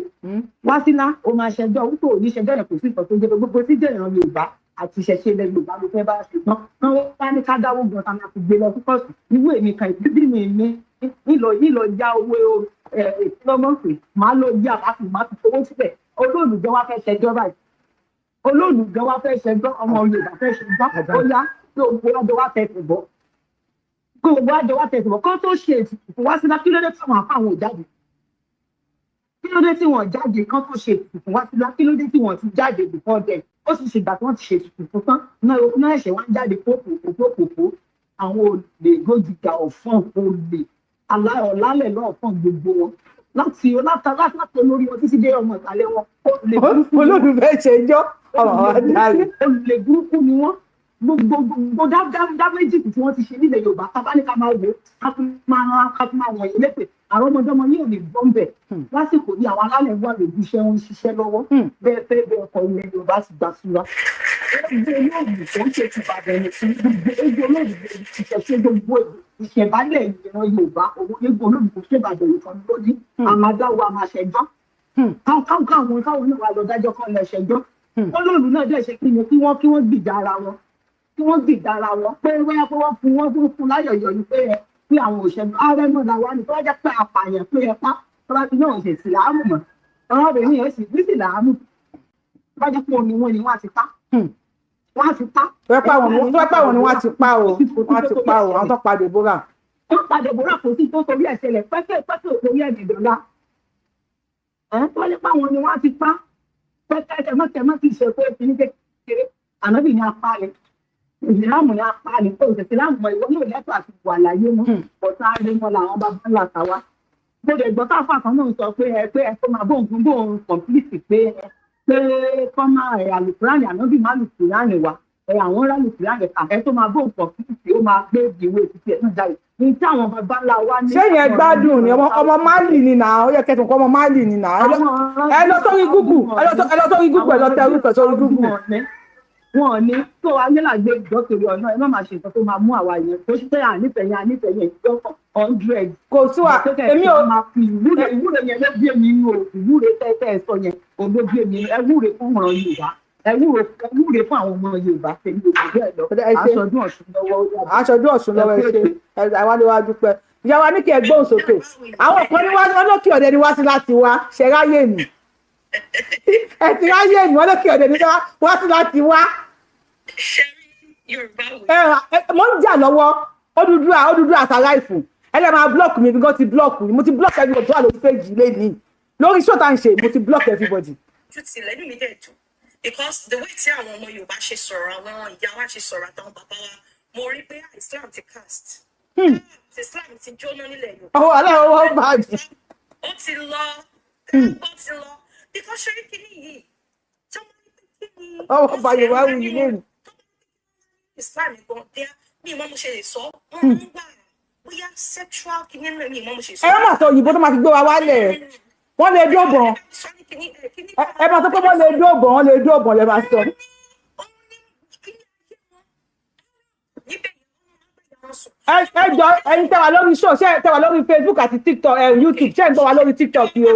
Wásílà, ó máa ṣẹjọ́ wípé òní ṣẹjọ́ yẹn, kò sí nǹkan tó jẹ́ pé gbogbo tí jẹ́ ìran Yorùbá àti ìṣẹ̀ṣe ilẹ̀ Yorùbá ló fẹ́ bá ṣùgbọ́n wọ́n wá ní ká dáwó gan ta máa fi gbé lọ sí kóòtù. Ìwé mi kan ìbí mi ní nílò nílò ya owó ìfúnlọ́mọ́pẹ̀ máa lọ yá, máa fi owó síbẹ̀. Olóòlùjọ́ wá fẹ́ ṣẹjọ́ báyìí, olóòlùjọ́ wá fẹ́ ṣẹjọ́, ọmọ Yorùbá fẹ́ ṣẹjọ́, ó yá tó gbogbo ọjọ́ wá tẹ̀sí bọ́, gbogbo àjọ wá tẹ̀sí bọ́ kó tó ṣe ètùtù wá sílá. Kí ló dé tí wọn àfa àwọn ò jáde? Kí ló dé tí wọn jáde kán tó ṣe ètùtù wá sílá? Kí ló dé tí wọn ti jáde before then? Ó sì ṣègbà tí wọ́n ti ṣe ètùtù fún tán náà ẹ̀ṣẹ̀ wá ń jáde pópòpòpòpò. Àwọn olè gójìgà ọ̀fọ̀n, olè ọ̀làlẹ̀ lọ́ọ̀fọ̀n, gbogbo wọn láti láti olórí wọn títí dé ọmọ ìsàlẹ̀ wọn, olè burúkú ni wọ́n. Olólùfẹ́ ṣẹjọ́ ọmọ wa dáre. Olè burúkú ni wọ́n. Gbogbo gbogbo dáméjì tí wọ́n ti ṣe nílẹ̀ Yorùbá, tábà ní ká máa wò ó, ká fi máa wọ̀nyí lépè, àwọn ọmọdọ́mọ yìí ò ní gbọ́n bẹ̀. Lásìkò ní àwọn alálẹ̀ wà lójú iṣẹ́, wọn ń ṣiṣẹ́ lọ́wọ́. Bẹ́ẹ̀ fẹ́ bẹ́ẹ̀ ọkọ̀, ilẹ̀ Yorùbá ti gbà síra. Gbogbo olóògùn tó ń ṣe ti Ìbàdàn nìkan, gbogbo egbò olóògùn, ìṣẹ̀ṣe, gbogbo ìṣẹ̀bálẹ̀ ìran Yorùbá, òun egbò olóògùn kò ṣe Ìbàdàn nìkan lóní. Àmàdáwọ̀ àmàṣẹjọ́ káwọn káwọn káwọn náà wà lọ dájọ́ kan lọ ṣẹjọ́. Olóòlù náà dẹ̀ ṣe kí ni kí wọ́n gbìjà ara wọn, kí wọ́n gbìjà ara wọn pé wáyà pé wọ́n fún wọ́n fún láyọ̀yọ̀ ni pé ẹ pé àwọn òṣèlú ààrẹ náà la wá ní tó wá jẹ́ pé apààyàn pé ẹ pa tó bá ti náà ṣe ìsìlámù mọ́ ọ̀rọ̀bìnrin yẹn sì ní ìsìlámù tó bá jẹ́ pé òun ni wọ́n ni wọ́n á ti pa, wọ́n á ti pa. Tó pẹ́ àwọn ni wọ́n ti pa o, wọ́n ti pa o, àwọn tó pa Deborah. Wọ́n pa Deborah, kò sí tó torí ẹ̀ ṣẹlẹ̀ pẹ́pẹ́ pẹ́pẹ́ òtorí ẹ̀ nìdọ̀la ẹ̀ tó lè pa wọn ni wọ́n á ti pa pẹ́pẹ́ tẹ̀mọ́tẹ̀mọ́ ti ṣe pé kí ní kékeré ànábì ní apá ni ìsìlámù ní apá ni pé òṣèṣì láàmú ìwọ náà lẹ́tọ̀ àti wà láyé mọ́ ọ̀tá rí wọn làwọn bàbá ńlá tàwa. Mo dẹ̀ gbọ́ káfà kan náà sọ pé ẹ pé ẹ tó máa bóun fún bóun complete pé ẹ pé kọ́ máa ẹ̀ àlùkùránì ànábì má lùkùránì wá ẹ àwọn rálùkùránì kà ẹ tó máa bóun complete, ó máa gbé ìwé títí ẹ náà jáde ní tí àwọn bàbá ńlá wa ní. Ṣé yẹn gbádùn ni? Ọmọ Mali ni nà ó yẹ kẹsàn-án kọ́, ọmọ Mali ni nà. Ẹ lọ sórí Google, ẹ lọ sórí Google, ẹ lọ tẹ orúkọ sórí Google. Wọn ní tó ayélàgbé ìjọ torí ọ̀nà ẹ má máa ṣe nǹkan tó máa mú àwa yẹn tó ṣe pé ànífẹ̀ẹ́ yẹn, ànífẹ̀ẹ́ yẹn ìjọ 100. Kò sí wa, èmi ò. Máa fi ìwúre, ìwúre yẹn ló bí èmi inú o. Ìwúre tẹ́tẹ́ ẹ sọ yẹn o ló bí èmi inú. Ẹ wúre fún ọ̀ràn Yorùbá, ẹ wúre, ẹ wúre fún àwọn ọmọ Yorùbá, tèmi ò jù bẹ́ẹ̀ lọ. Aṣọdún Ọ̀ṣun lọ́wọ́, ó yàtọ̀. Aṣojú Ọ̀ṣun lọ́wọ́, ẹ ṣe, àwa ló wá dúpẹ́. Ìyá wa ní kí ẹ gbóhùn sókè. Àwọn kan ní wọn lókè ọ̀dẹ ni wá sí láti wá ṣe ráyè mi, ẹ ti ráyè mi, wọn lókè ọ̀dẹ ni wá sí láti wá. Yorùbá wò. Ẹ mo ń jà lọ́wọ́ Odùduwà, Odùduwà àtàláìfù. Ẹ lè máa block mi bí wọ́n ti block mi. Mo ti block everybody tó wà lórí péjì lẹ́nìí, lórí show tá à ń ṣe, mo ti block everybody. Ojú tilẹ̀, inú mi dẹ̀ dùn because the way tí àwọn ọmọ Yorùbá ṣe sọ̀rọ̀, àwọn ìyá wa ṣe sọ̀rọ̀ àtàwọn bàbá wa, mo rí pé Islam ti cast, Islam ti jóná nílẹ̀ Yorùbá. Ọwọ́ aláwọ̀ wọ́n bá mi. Ó ti lọ, ó ti lọ, because ṣé kíní yìí tí wọ́n ní pé kí ni. Ọwọ́ bá Yorùbá wù yìí lẹ́nu. Islam gan, bí mi mọ́ mo ṣe lè sọ, wọ́n ń wà Bóyá sexual kìíní náà mi ìmọ̀ mo ṣe Ẹ má sọ òyìnbó tó máa fi gbé wa wálẹ̀. Wọ́n lè dóbọ̀n. Ẹ máa sọ pé wọ́n lè dóbọ̀n, wọ́n lè dóbọ̀n lẹ máa sọ. Ẹ jọ, ẹ̀yin tẹ́ wà lórí show, ṣé tẹ́ wà lórí Facebook àti TikTok, ẹ YouTube, ṣé ń gbọ́ wa lórí TikTok yìí o?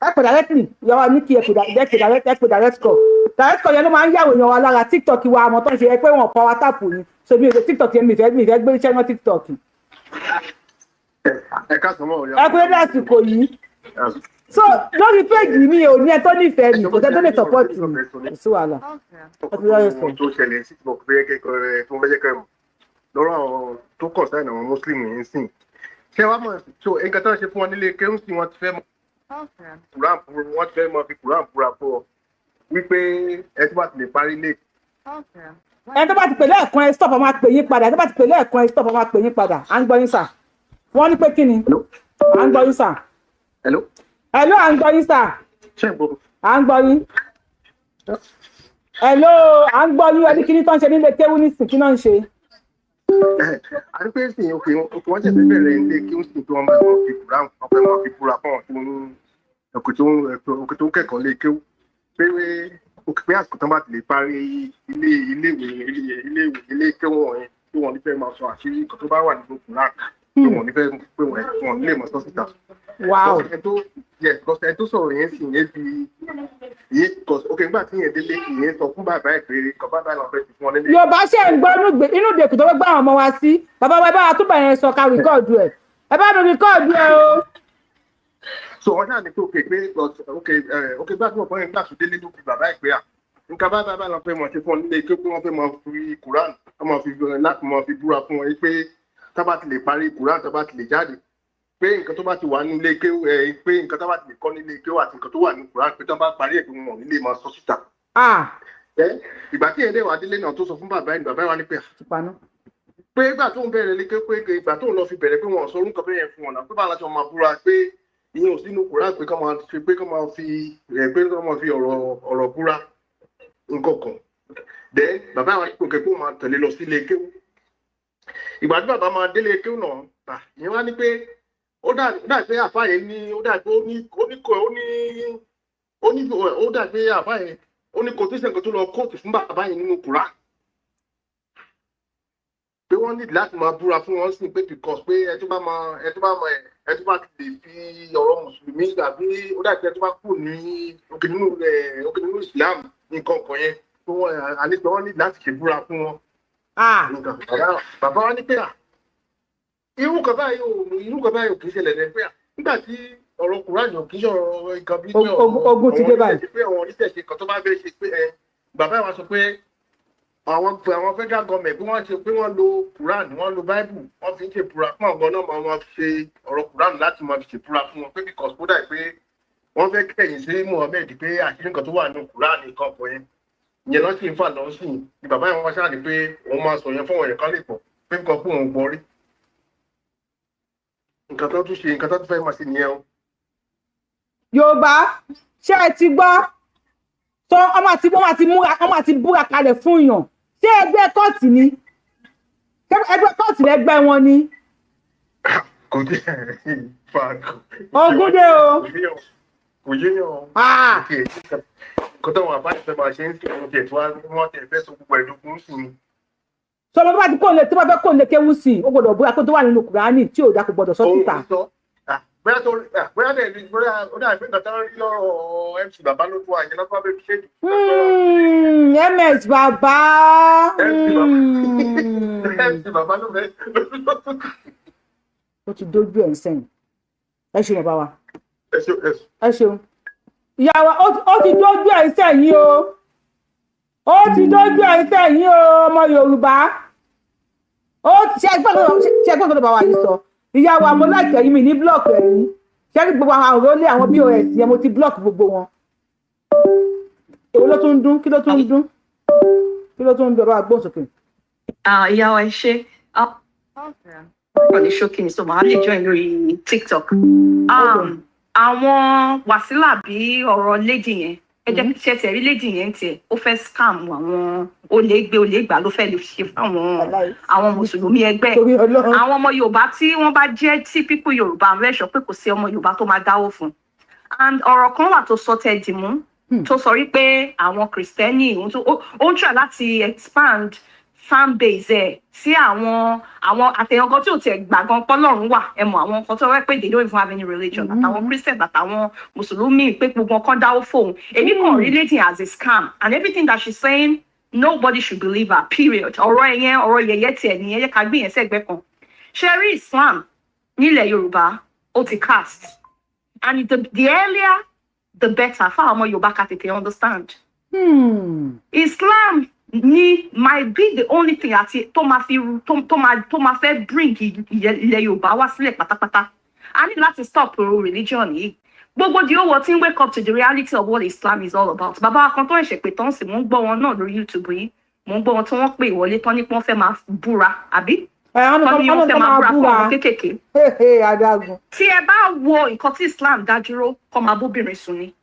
Ẹ pè directly, ìyá wa ní kí ẹ pè direct, ẹ pè direct call. Direct call yẹn ló máa ń yàwó èèyàn wa lára. TikTok wa, àwọn tó ń ṣe ẹ pé wọn power tap ni. So mi ò lè TikTok yẹn, mi ìfẹ́ gbé iṣẹ́ náà TikTok. Ẹ káàsán mọ́ ọ̀yà. Ẹ kú dédé àsìkò yìí. So lórí péjì mi ò ní ẹ tó nífẹ̀ẹ́ mi, kò sẹ́ tó lè support mi, kò sí wàhálà. Ẹ ti lọ́yọ̀ sọ. Tó ṣẹlẹ̀ sí ti mọ̀ pé kẹ́kọ̀ọ́ tó ń fẹ́ jẹ́ kẹ́ mọ̀ lọ́rọ̀ àwọn tó kọ̀ sáyẹn àwọn Muslim yìí ń sìn. Ṣé wàá mọ̀ so nǹkan tó ń ṣe fún wọn nílé kéwù sí, wọn ti fẹ́ mọ̀ Quran, wọ́n ti fẹ́ mọ̀ fi Quran búra fún ọ wípé ẹ tó bá ti lè parí ilé. Ẹni tó bá ti pè lẹ́ẹ̀kan, ẹ stop, ọ máa pè yín padà. Ẹni tó bá ti pè lẹ́ẹ̀kan, ẹ stop, ọ máa pè yín padà. À ń gbọ́ yín sà. Wọ́n ní pé kí ni? À ń gbọ́ yín sà. Hello. Hello, à ń gbọ́ yín sà. Ṣé ń gbọ́? À ń gbọ́ yín. Hello, à ń gbọ́ yín. Ẹni kí ni tó ń ṣe nílé kéwú nísìn? Kí náà ń ṣe? Àti pé sìn òkè wọ́n ṣẹ̀ṣẹ̀ bẹ̀rẹ̀ ilé kí ó sì tó wọn máa fi Quran, wọ́n fẹ́ máa fi búra fún wọn tó ń òkè tó ń kẹ́kọ̀ọ́ lé kéwú pé òkè pé àsìkò tán bá ti lè parí ilé iléèwé iléèwé ilé kéwú wọ̀nyẹn, tí wọ́n ní fẹ́ máa sọ àṣírí nǹkan tó bá wà nínú Quran, pé wọ́n ní fẹ́ pé wọ́n ní lè mọ̀ sọ síta. Yes, because ẹni tó sọ̀rọ̀ yẹn sì yẹn fi yẹn, because ok, nígbà tí yẹn délé, ìyẹn sọ fún bàbá ẹ̀ pé nǹkan bàbá ẹ̀ lọ fẹ́ ti fún ọ nílé. Yorùbá, ṣe ń gbọ́ inú ìdèkùn tó fẹ́ gbá àwọn ọmọ wa sí? Bàbá wa, ẹ bá wa túbọ̀ yẹn sọ ká record ẹ̀. Ẹ bá mi record ẹ̀ o. So wọn ṣáà ní pé ok pé ok gbà tí wọn bọ́ yẹn, gbà tó délé ló fi bàbá ẹ̀ pé à nǹkan bá bàbá lọ fẹ́ mọ̀ ṣe fún ọ nílé pé wọ́n fẹ́ máa fi Quran, wọ́n máa fi láti máa fi búra fún wọn yìí pé tá bá ti lè parí Quran, tá bá ti lè jáde, pé nǹkan tó bá ti wà nílé kéwú ẹ, pé nǹkan tó bá ti lè kọ́ nílé kéwú àti nǹkan tó wà ní Quran, pé tó bá parí ẹ̀, pé wọn ò ní lè máa sọ síta. Ìgbà tí ẹ̀dẹ̀ wà délé náà tó sọ fún bàbá ẹ̀, bàbá ẹ̀ wá ní pé pé ìgbà tó ń bẹ̀rẹ̀ lé pé ìgbà tó ń lọ fi bẹ̀rẹ̀ pé wọn ò sọ orúkọ bẹ́ẹ̀ yẹn fún wọn náà, pé báwọn láti wọn máa búra pé ìyẹn ò sínú Quran, pé kọ́ máa fi pé kọ́ máa fi ẹ̀ pé kọ́ máa fi ọ̀rọ̀ búra nǹkan kan. Then bàbá wa kò kẹ́ kó máa tẹ̀lé lọ sílé kéwú. Ìgbà tí bàbá máa délé kéwú náà, ìyẹn wá ní pé ó dà pé àfáà yẹn ní ó dà pé ó ní ó ní ó ní ó ní ó dà pé àfáà yẹn ó ní quotation kan tó lọ quote fún bàbá yẹn nínú Quran, pé wọ́n ní láti máa búra fún wọn sí, pé because pé ẹ tó bá lè fi ọ̀rọ̀ mùsùlùmí àbí ó dà pé ẹ tó bá kù ní òkè nínú ẹ òkè nínú Islam nǹkan kan yẹn, pé wọ́n àlejò wọn ní láti ṣe búra fún wọn. Bàbá wa ní pé à irú kan báyìí ò kì í ṣẹlẹ̀ lẹ́gbẹ́ à nígbà tí ọ̀rọ̀ Kùránì ò kì í ṣọ̀rọ̀ nǹkan bí Ogun ti dé báyìí. Pé àwọn oníṣẹ̀ṣe kan tó bá fẹ́ ṣe pé ẹ bàbá wa sọ pé àwọn federal government bí wọ́n ṣe pé wọ́n lo Quran, wọ́n lo Bible, wọ́n fi ń ṣe búra fún àwọn náà, máa ṣe ọ̀rọ̀ Quran láti máa fi ṣe búra fún wọn, pé because kódà pé wọ́n fẹ́ kẹ̀yìn sí Muhammed, pé àṣírí nǹkan tó wà nínú Quran nǹkan kan yẹn, ìyẹn lọ́sìn ń fà lọ́sìn ni. Bàbá yẹn wọ́n ṣáà ní pé òun máa sọ yẹn fún ọ̀yẹ̀ kan lè pọ̀ pé nǹkan fún òun gbọ́ rí nǹkan tó tún ṣe, nǹkan tó tún fẹ́ máa ṣe nìyẹn o. Yorùbá, ṣé ẹ ti gbọ́ tó ọmọ àti wọ́n máa ti múra, wọ́n máa ti búra kalẹ̀ fún yàn? Ṣé ẹgbẹ́ kóòtù ni? Ṣé ẹgbẹ́ kóòtù lẹ́gbẹ́ wọn ni? Kò dé fa. Ogún dé o. Kò yéèyàn kó táwọn àbáyé fẹ́ máa ṣe ń sìn ohun tiẹ̀ tí wọ́n tiẹ̀ fẹ́ sọ gbogbo ẹ̀dógún sí ni. Sọmọ tó bá ti kó lè tó bá fẹ́ kó lè kéwú sí i, ó gbọ́dọ̀ búra pé tó wà nínú Kùránì tí ò dá kò gbọ́dọ̀ sọ síta. Bóyá tó bóyá dẹ̀ rí bóyá ó dà pé nǹkan tó ń rí lọ́rọ̀ MC bàbá ló tó àyè lọ́tọ́ bẹ́ẹ̀ fi ṣe. Ms bàbá. MC bàbá ló fẹ́. Ó ti dójú ẹ̀ ń sẹ́yìn. Ẹ ṣeun, bàbá wa. Ẹ ṣeun. Ẹ ṣeun, ìyá wa. Ó ti dójú ẹ̀ ń sẹ́yìn o. Ó ti dójú ẹ̀ ń sẹ́yìn o, ọmọ Yorùbá. Ó ṣe ẹgbẹ́ tó bá wa yìí sọ. Ìyá wa, mo like ẹ̀yin, mi ní block ẹ̀yin. Ṣé kí gbogbo àwọn àròlé àwọn POS yẹn, mo ti block gbogbo wọn. Èwo ló tún ń dún? Kí ló tún ń dún? Kí ló tún ń dún? Ọba gbóhùn sókè. Ìyá wa, ẹ ṣe ọ̀rọ̀ ní ṣókí ni, so màá lè join lórí TikTok. Àwọn wàsílà bí ọ̀rọ̀ lady yẹn Ẹ jẹ́ kí ṣe tẹ̀rí lady yẹn tiẹ̀, ó fẹ́ scam àwọn olè gbé, olè gbà ló fẹ́ lè ṣe fáwọn àwọn mùsùlùmí ẹgbẹ́. Torí Ọlọ́run. Àwọn ọmọ Yorùbá tí wọ́n bá jẹ́ tí pípọ̀ Yorùbá, àwọn ẹ̀ṣọ́ pé kò sí ọmọ Yorùbá tó máa dáwó fún. And ọ̀rọ̀ kan wà tó sọ tẹ́ dìmú, tó sọ wípé àwọn Kìrìsìtẹ́nì, ó ń try láti expand fan base ẹ̀ sí àwọn àtẹ̀yàn kan tí ò tiẹ̀ gbà gan pọ́lọ́run wà. Ẹ mọ̀ àwọn kan tó wẹ́ pé they don't even have any religion, àtàwọn Christian àtàwọn mùsùlùmí, pé gbogbo ọkàn dáwó fóun. Èmi kàn relating as a scam, and everything that she's saying, nobody should believe her, period. Ọ̀rọ̀ ẹ̀yẹn, ọ̀rọ̀ yẹ̀yẹ́ tiẹ̀ nìyẹn, yẹ ká gbé yẹn sẹ́gbẹ́ kan. Ṣe rí Islam nílẹ̀ Yorùbá, ó ti cast, and the earlier the better fáwọn ọmọ Yorùbá ká tètè understand. Islam ni might be the only thing àti tó máa fi tó máa fẹ́ bring ilẹ̀ Yorùbá wá sílẹ̀ pátápátá. A ní láti stop religion yìí. Gbogbo the whole world ti ń wake up to the reality of what Islam is all about. Bàbá wa kan tó ẹ̀ṣẹ̀ pé tán sì, mò ń gbọ́ wọn náà lórí YouTube yìí, mò ń gbọ́ wọn tí wọ́n pè wọlé tán ní pé wọ́n fẹ́ máa búra, àbí tán ní wọ́n fẹ́ máa búra fún àwọn kéékèèké. Adágún. Tí ẹ bá wo nǹkan tí Islam dá dúró, kọ́ máa bóbìnrin sùn ni,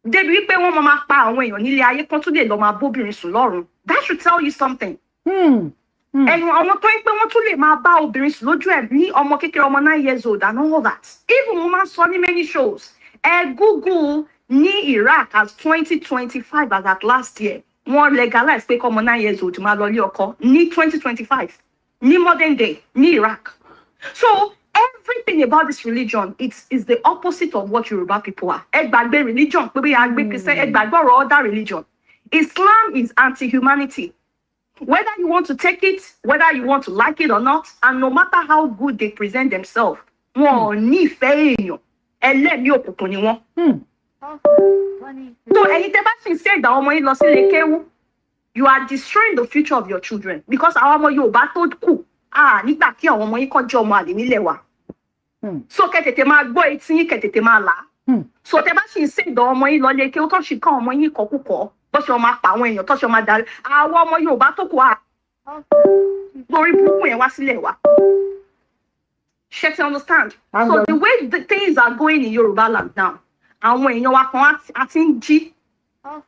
débi wípé wọ́n máa pa àwọn èèyàn nílé ayé kan tún lè lọ máa bóbìnrin sùn lọ́run. That should tell you something. Ẹnu àwọn tó ń pé wọ́n tún lè máa bá obìnrin sùn lójú ẹ̀ ní ọmọ kékeré, ọmọ 9 years old and all that. Even wọ́n máa ń sọ ní many shows, ẹ Google ní Iraq as 2025, as at last year, wọ́n legalize pé kọ́mọ 9 years old máa lọ ilé ọkọ ní 2025, ní modern day ní Iraq. So everything about this religion, it's is the opposite of what Yoruba people are. Ẹ gbàgbé religion pé bí a gbé Christian, ẹ gbàgbé ọ̀rọ̀ other religion. Islam is anti-humanity, whether you want to take it, whether you want to like it or not, and no matter how good they present themselves, wọn ò ní ìfẹ́ èèyàn, ẹlẹ́mìí òkùnkùn ni wọ́n. So ẹ̀yin tẹ́ bá sì ń send àwọn ọmọ yín lọ sílé kéwú, you are destroying the future of your children, because àwọn ọmọ Yorùbá tó kù, ah, nígbà kí àwọn ọmọ yín kọ́ jẹ́ ọmọ àlè nílẹ̀ wa. So kẹ́ tètè máa gbọ́ etí yín, kẹ́ tètè máa là á. So tẹ́ bá sì ń send àwọn ọmọ yín lọ lé kéwú, tó sì kọ́ ọmọ yín kọ́kúkọ́ bó ṣe máa pa àwọn èèyàn, tó ṣe máa darí àwọn ọmọ Yorùbá tó kù, á lórí burúkú yẹn wá sílẹ̀ wa. Ṣé ti understand? So the way the things are going in Yorùbá land now, àwọn èèyàn wa kan á ti ń jí. 3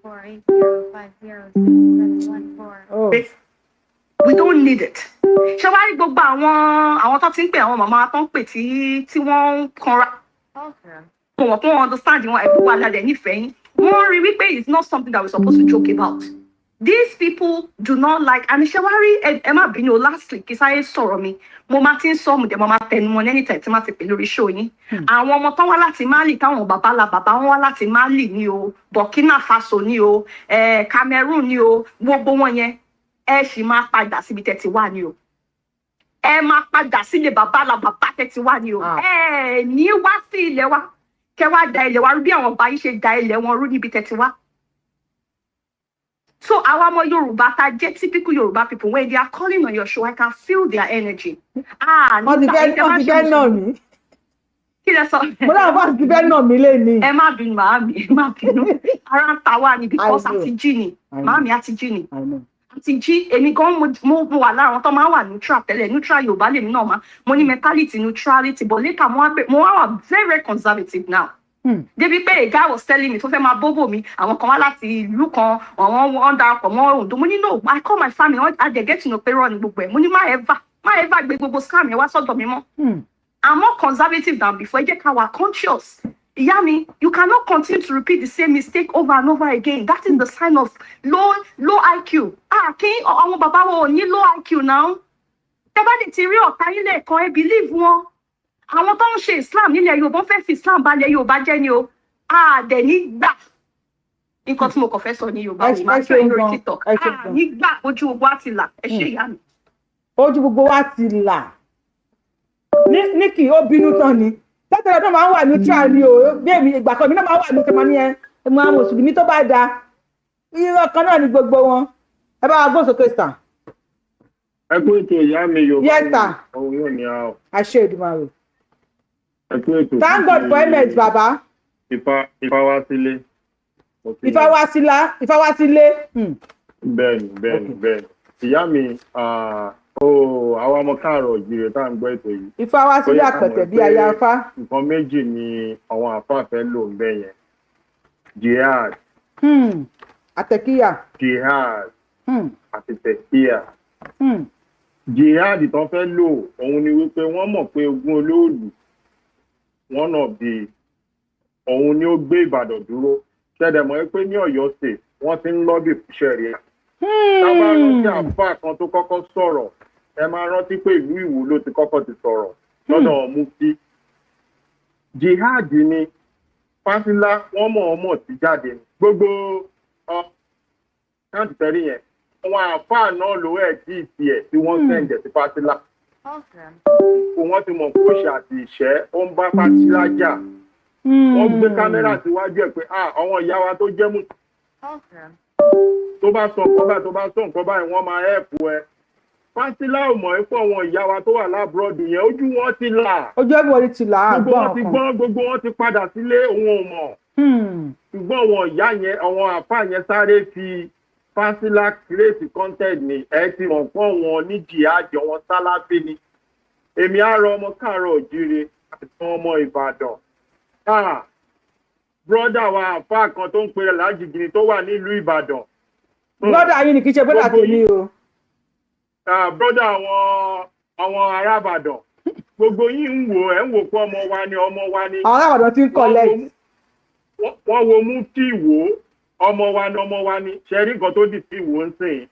4 8 0 5 0 6 7 1 4. We don't need it. Ṣé wàá rí gbogbo àwọn tó ti ń pè, àwọn màmá tó ń pè tí wọ́n ń kanra, kò wọ́n kó understand wọn, ẹ̀bùn wa lálẹ́ nífẹ̀ẹ́ yín. Wọ́n rí wípé it's not something that we're supposed to joke about. These people do not like, and ṣé wàá rí, ẹ má bínú o, lastly, kí sáyé sọ̀rọ̀ mi, mo máa ti ń sọ, mo dẹ̀ mo máa tẹnu mọ́ anytime tí máa ti pè lórí show yín. Àwọn ọmọ tán wá láti Mali, táwọn bàbá la bàbá wọn wá láti Mali ní o, Burkina Faso ní o, Cameroon ní o, gbogbo wọn yẹn, ẹ sì máa padà síbi tẹ́ ti wá ní o. Ẹ máa padà sílé bàbá la bàbá tẹ́ ti wá ní o. Ẹ ní wá sí ilẹ̀ wa kẹ wá da ilẹ̀ wa rú bí àwọn ọba yìí ṣe da ilẹ̀ wọn rú níbi tẹ́ ti wá. So àwa ọmọ Yorùbá ta jẹ́ typical Yorùbá people, when they are calling on your show, I can feel their energy. Ah, Wọ́n ti fẹ́ nà mí. Kí lẹ sọ? Mo náà bá ti fẹ́ nà mí lénìí. Ẹ má bínú, màámi, ẹ má bínú. Ara ń ta wá ni, because àti jí ni, màámi, àti jí ni, àti jí. Èmi gan mo wà lára àwọn tó máa ń wà neutral tẹ́lẹ̀, neutral Yorùbá lèmi náà máa, mo ní mentality neutrality, but later mo wá wà very very conservative now, débi pé a guy was telling me tó fẹ́ máa bóbò mi, àwọn kan wá láti ìlú kan, àwọn wọn darapọ̀ mọ́ Oǹdó. Mo ní no, I call my family, wọ́n á get to know pé rọ ni gbogbo ẹ̀. Mo ní má ever, má ever gbé gbogbo scam yẹn wá sọ́dọ̀ mi mọ́. I'm more conservative than before. Ẹ jẹ́ ká wà conscious. Ìyá mi, you cannot continue to repeat the same mistake over and over again. That is the sign of low IQ. Ah, kí àwọn bàbá wo ò ní low IQ now. Tẹ́ bá lè ti rí ọ̀tá yín lẹ́ẹ̀kan, ẹ believe wọn. Àwọn tó ń ṣe Islam nílẹ̀ Yorùbá fẹ́ fi Islam balẹ̀ Yorùbá jẹ́ ni o. A dẹ̀ ní gbà. Nǹkan tí mo kàn fẹ́ sọ ní Yorùbá wò máa ń ṣe lórí TikTok. A ní gbà, ojú gbogbo á ti là. Ẹ ṣé, ìyá mi. Ojú gbogbo wa ti là. Ní kì í ó bínú tán ni tẹ́tẹ̀rẹ́ náà máa ń wà neutral ni o. Bí èmi ìgbà kan mi náà máa ń wà neutral, máa ní ẹ mọ àwọn mùsùlùmí tó bá da irọ́ kan náà ni gbogbo wọn. Ẹ bá wa gbóhùn sókè sàn. Ẹ kú ètò, ìyá mi Yorùbá. Yes, sir. Òun yóò ní a o. Àṣẹ Èdùmàrè. Ẹ kú ètò. Thank God for MS bàbá. Ifá wá sílé. Ifá wá sílá, Ifá wá sílé. Bẹ́ẹ̀ni, bẹ́ẹ̀ni, bẹ́ẹ̀ni, ìyá mi ó, àwa ọmọ káàárọ̀ òjìrè tá à ń gbọ́ ètò yìí. Ifá wá sílé àpẹtẹ bí aya afá. Nǹkan méjì ni àwọn àáfàá fẹ́ lò ń bẹ̀ yẹn. Jihad. Àtẹ̀kíyà. Jihad àti tẹ̀kíyà. Jihad tó fẹ́ lò òun ni wípé wọ́n mọ̀ pé ogun olóòlù one of the òun ni ó gbé Ìbàdàn dúró. Ṣẹ̀dẹ̀ mọ̀ pé ní Ọ̀yọ́ state wọ́n ti ń lọ́bì fún ṣẹ̀ríà. Tá bá rántí àfáà kan tó kọ́kọ́ sọ̀rọ̀, ẹ máa rántí pé ìlú Ìwó ló ti kọ́kọ́ ti sọ̀rọ̀ lọ́dọ̀ mufti. Jihad ni Fásilá wọ́n mọ̀ ọ́n mọ̀ sí jáde ni. Gbogbo káàdì tẹ́rí yẹn, àwọn àfáà náà ló ẹ̀ tí ì tiẹ̀ tí wọ́n sẹ̀ǹdẹ̀ sí Fásilá. Wọ́n ti mọ̀ pé òṣì àti ìṣẹ́ ó ń bá Fásilá jà. Wọ́n gbé kámẹ́rà síwájú ẹ̀ pé àwọn ìyá wa tó jẹ́ mú tó bá sọ nǹkan báyìí, tó bá sọ nǹkan báyìí, wọ́n máa ẹ̀pù ẹ. Fásilá ò mọ̀ ẹ́ pọ̀ àwọn ìyá wa tó wà lábúrọ̀dù yẹn, ojú wọn ti là. Ojú everybody ti là, gbogbo wọn ti gbọ́n, gbogbo wọn ti padà sílé, òun ò mọ̀. Ṣùgbọ́n àwọn ìyá yẹn, àwọn àfáà yẹn sáré fi Fásilá create content ni. Ẹ ti mọ̀ pọ̀ wọn ní jihad, wọn sálábí ni. Èmi á rọ ọmọ káàárọ̀ òjíire àti ọmọ Ìbàdàn. Brọ́dà wa àfáà kan tó ń pèrè lájìgìrì tó wà nílùú Ìbàdàn. Brọ́dà yín ni, kì í ṣe brọ́dà tèmi o. Brọ́dà àwọn ará Ìbàdàn. Gbogbo yín ń wò, ẹ̀ ń wò pé ọmọ wa ni, ọmọ wa ni. Àwọn ará Ìbàdàn ti ń collect. Wọ́n wo mufti Ìwó, ọmọ wa ni, ọmọ wa ni. Ṣẹ́rí nǹkan tó dì sí Ìwó ń sìn.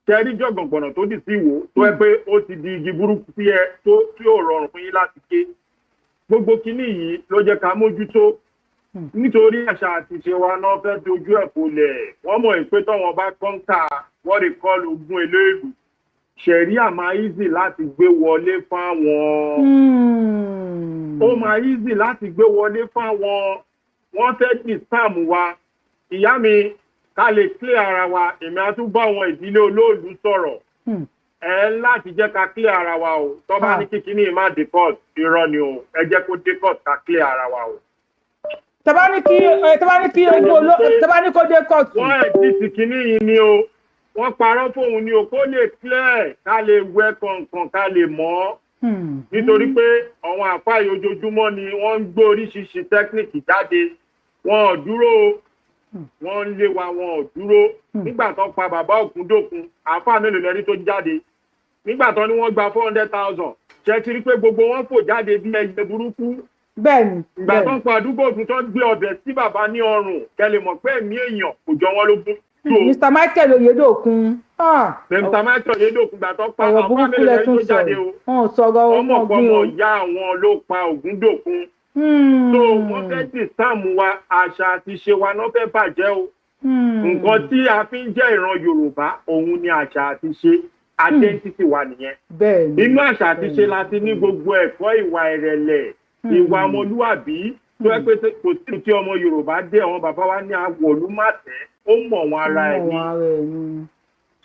Ṣẹ́rí jọ̀gàngbọ̀nà tó dì sí Ìwó tó ẹ pé ó ti di igi burúkú sí ẹ tó tí ò rọrùn fún yín láti ké. Gbogbo kinní yìí ló jẹ́ ká mójútó. Nítorí àṣà àti ìṣe wa náà fẹ́ dojú ẹ̀ bolẹ̀. Wọ́n mọ̀ pé tọ́wọ́n bá kọ́ńtà wọ́n lè kọ́ lógún eléèlú. Ṣẹ̀ríà máa easy láti gbé wọlé fáwọn. Ó máa easy láti gbé wọlé fáwọn. Wọ́n fẹ́ disarm wa. Ìyá mi, ká lè clear ara wa, èmi á tún bá àwọn ìdílé olóòlù sọ̀rọ̀. Ẹ láti jẹ́ ká clear ara wa o. Tọ́ bá ní kíkiní má dé court, irọ́ ni o. Ẹ jẹ́ kó dé court ká clear ara wa o. Tẹ́bá ní kí tẹ́bá ní kó dé kóòtù. Wọ́n ẹ̀ ti sìkìní yìí ni o. Wọ́n parọ́ fóun ni o, kó lè clear, ká lè wẹ kọ̀ọ̀kan, ká lè mọ̀. Nítorí pé àwọn àfáà ojoojúmọ́ ni wọ́n ń gbé oríṣiríṣi tẹ́kíníkì jáde. Wọn ò dúró, wọ́n ń lé wa, wọn ò dúró. Nígbà tó pa bàbá Ògúndòkun, àfáà mélòó lẹ́rí tó jáde? Nígbà tó ní wọ́n gba 400,000, ṣe ti rí pé gbogbo wọn fò jáde bí ẹyẹ burúkú. Bẹ́ẹ̀ni. Ìgbà tó ń pa àdúgbò ògùn tó ń gbé ọbẹ̀ sí bàbá ní ọrùn, kẹ́ lè mọ̀ pé ẹ̀mí èèyàn kò jọ wọ́n lógún. Mr. Michael Oyedokun. Mr. Michael Oyedokun gbà tó pa àwọn mélòó lẹ́rí tó jáde o. Ọmọ ọmọ ìyá àwọn ló pa Ògúndòkun. So wọ́n fẹ́ dì sáàmù wa, àṣà àti ìṣe wa náà fẹ́ bàjẹ́ o. Nǹkan tí a fi ń jẹ́ ìran Yorùbá òun ni àṣà àti ìṣe, identity wa nìyẹn. Inú àṣà àti ìṣe la ti ní gbogbo ẹ̀kọ́ ìwà ìrẹ̀lẹ̀, ìwà ọmọlúwàbí tó ẹ pé kò sí tí ọmọ Yorùbá dé, àwọn bàbá wa ní awọ̀lúmàtẹ́, ó mọ̀ wọn ara ẹ̀ ní.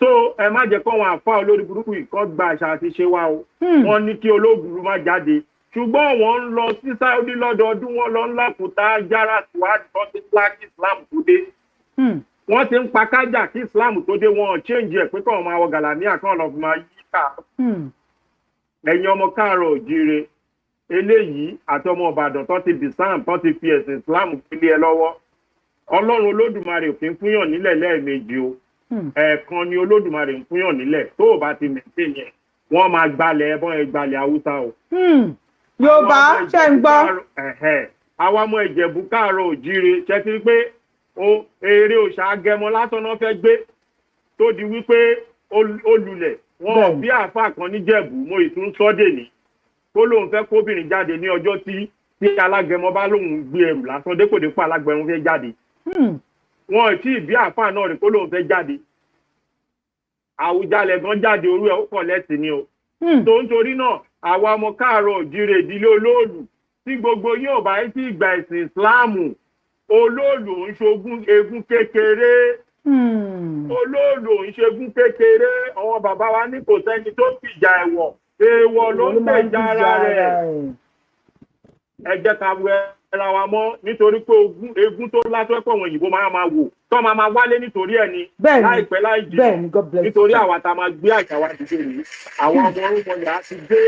So ẹ má jẹ́ kó àwọn àfa olórí burúkú yìí kó gba àṣà àti ìṣe wa o. Wọ́n ní kí olóògùn má jáde, ṣùgbọ́n wọ́n ń lọ sí Saudi lọ́dọọdún, wọ́n lọ ń lákùúta yára síwájú tó ti ńlá kí Islam tó dé. Wọ́n ti ń pa kájà kí Islam tó dé, wọn ò change ẹ̀ pé kọ́ máa wọ gàlàmíà kọ́ lọ fi máa yí ká. Ẹ̀yin ọmọ káàárọ̀ òjíire eléyìí àti ọmọ Ìbàdàn tó ti bìsàm tó ti fi ẹ̀sìn Islam pélé ẹ lọ́wọ́. Ọlọ́run Olódùmarè kì í fúnyàn nílẹ̀ lẹ́ẹ̀mejì o. Ẹ̀ẹ̀kan ni Olódùmarè ń fúnyàn nílẹ̀, tó o bá ti mẹ̀tẹ̀ yẹn wọ́n máa gbalẹ̀ ẹbọn ẹ gbalẹ̀ Haúsá o. Yorùbá ṣe ń gbọ́. Àwa ọmọ Ìjẹ̀bú káàárọ̀ òjíire ṣe ti rí pé eré òòṣà agẹmọ lásán náà fẹ́ gbé tó di wípé ó lulẹ̀. Wọn bí àáfàá kan níjẹ̀bú, mo ìtún sọ́dẹ̀ ní tó lóun fẹ́ kóbìnrin jáde ní ọjọ́ tí alágẹmọ bá lóun gbé ẹrù lásán dépòdépò alágẹmọ fẹ́ jáde. Wọn ò tí ì bí àáfàá náà rí kó lóun fẹ́ jáde. Àwùjalẹ̀ gan jáde, orú ẹ̀ ó kọ̀ lẹ́sìn ni o. Tó ń torí náà àwa ọmọ káàárọ̀ òjíire ìdílé olóòlù tí gbogbo yín ò bá tí ìgbà ẹ̀sìn Ìsìláàmù, olóòlù ń ṣogún eégún kékeré. Olóòlù ń ṣegún kékeré. Àwọn bàbá wa ní kò sẹ́ni tó fìjà ẹ̀wọ̀, èèwọ̀ ló ń gbèjà ara rẹ̀. Ẹ jẹ́ ká wẹ ara wa mọ́, nítorí pé eégún tó látọ́ pọ̀ wọn òyìnbó máa máa wò tó máa máa wálé nítorí ẹ̀ ni láìpẹ́ láì jìnnà, nítorí àwa tá a máa gbé àṣà wa dìde nìyí. Àwọn ọmọ orúkọ yà á ti dé.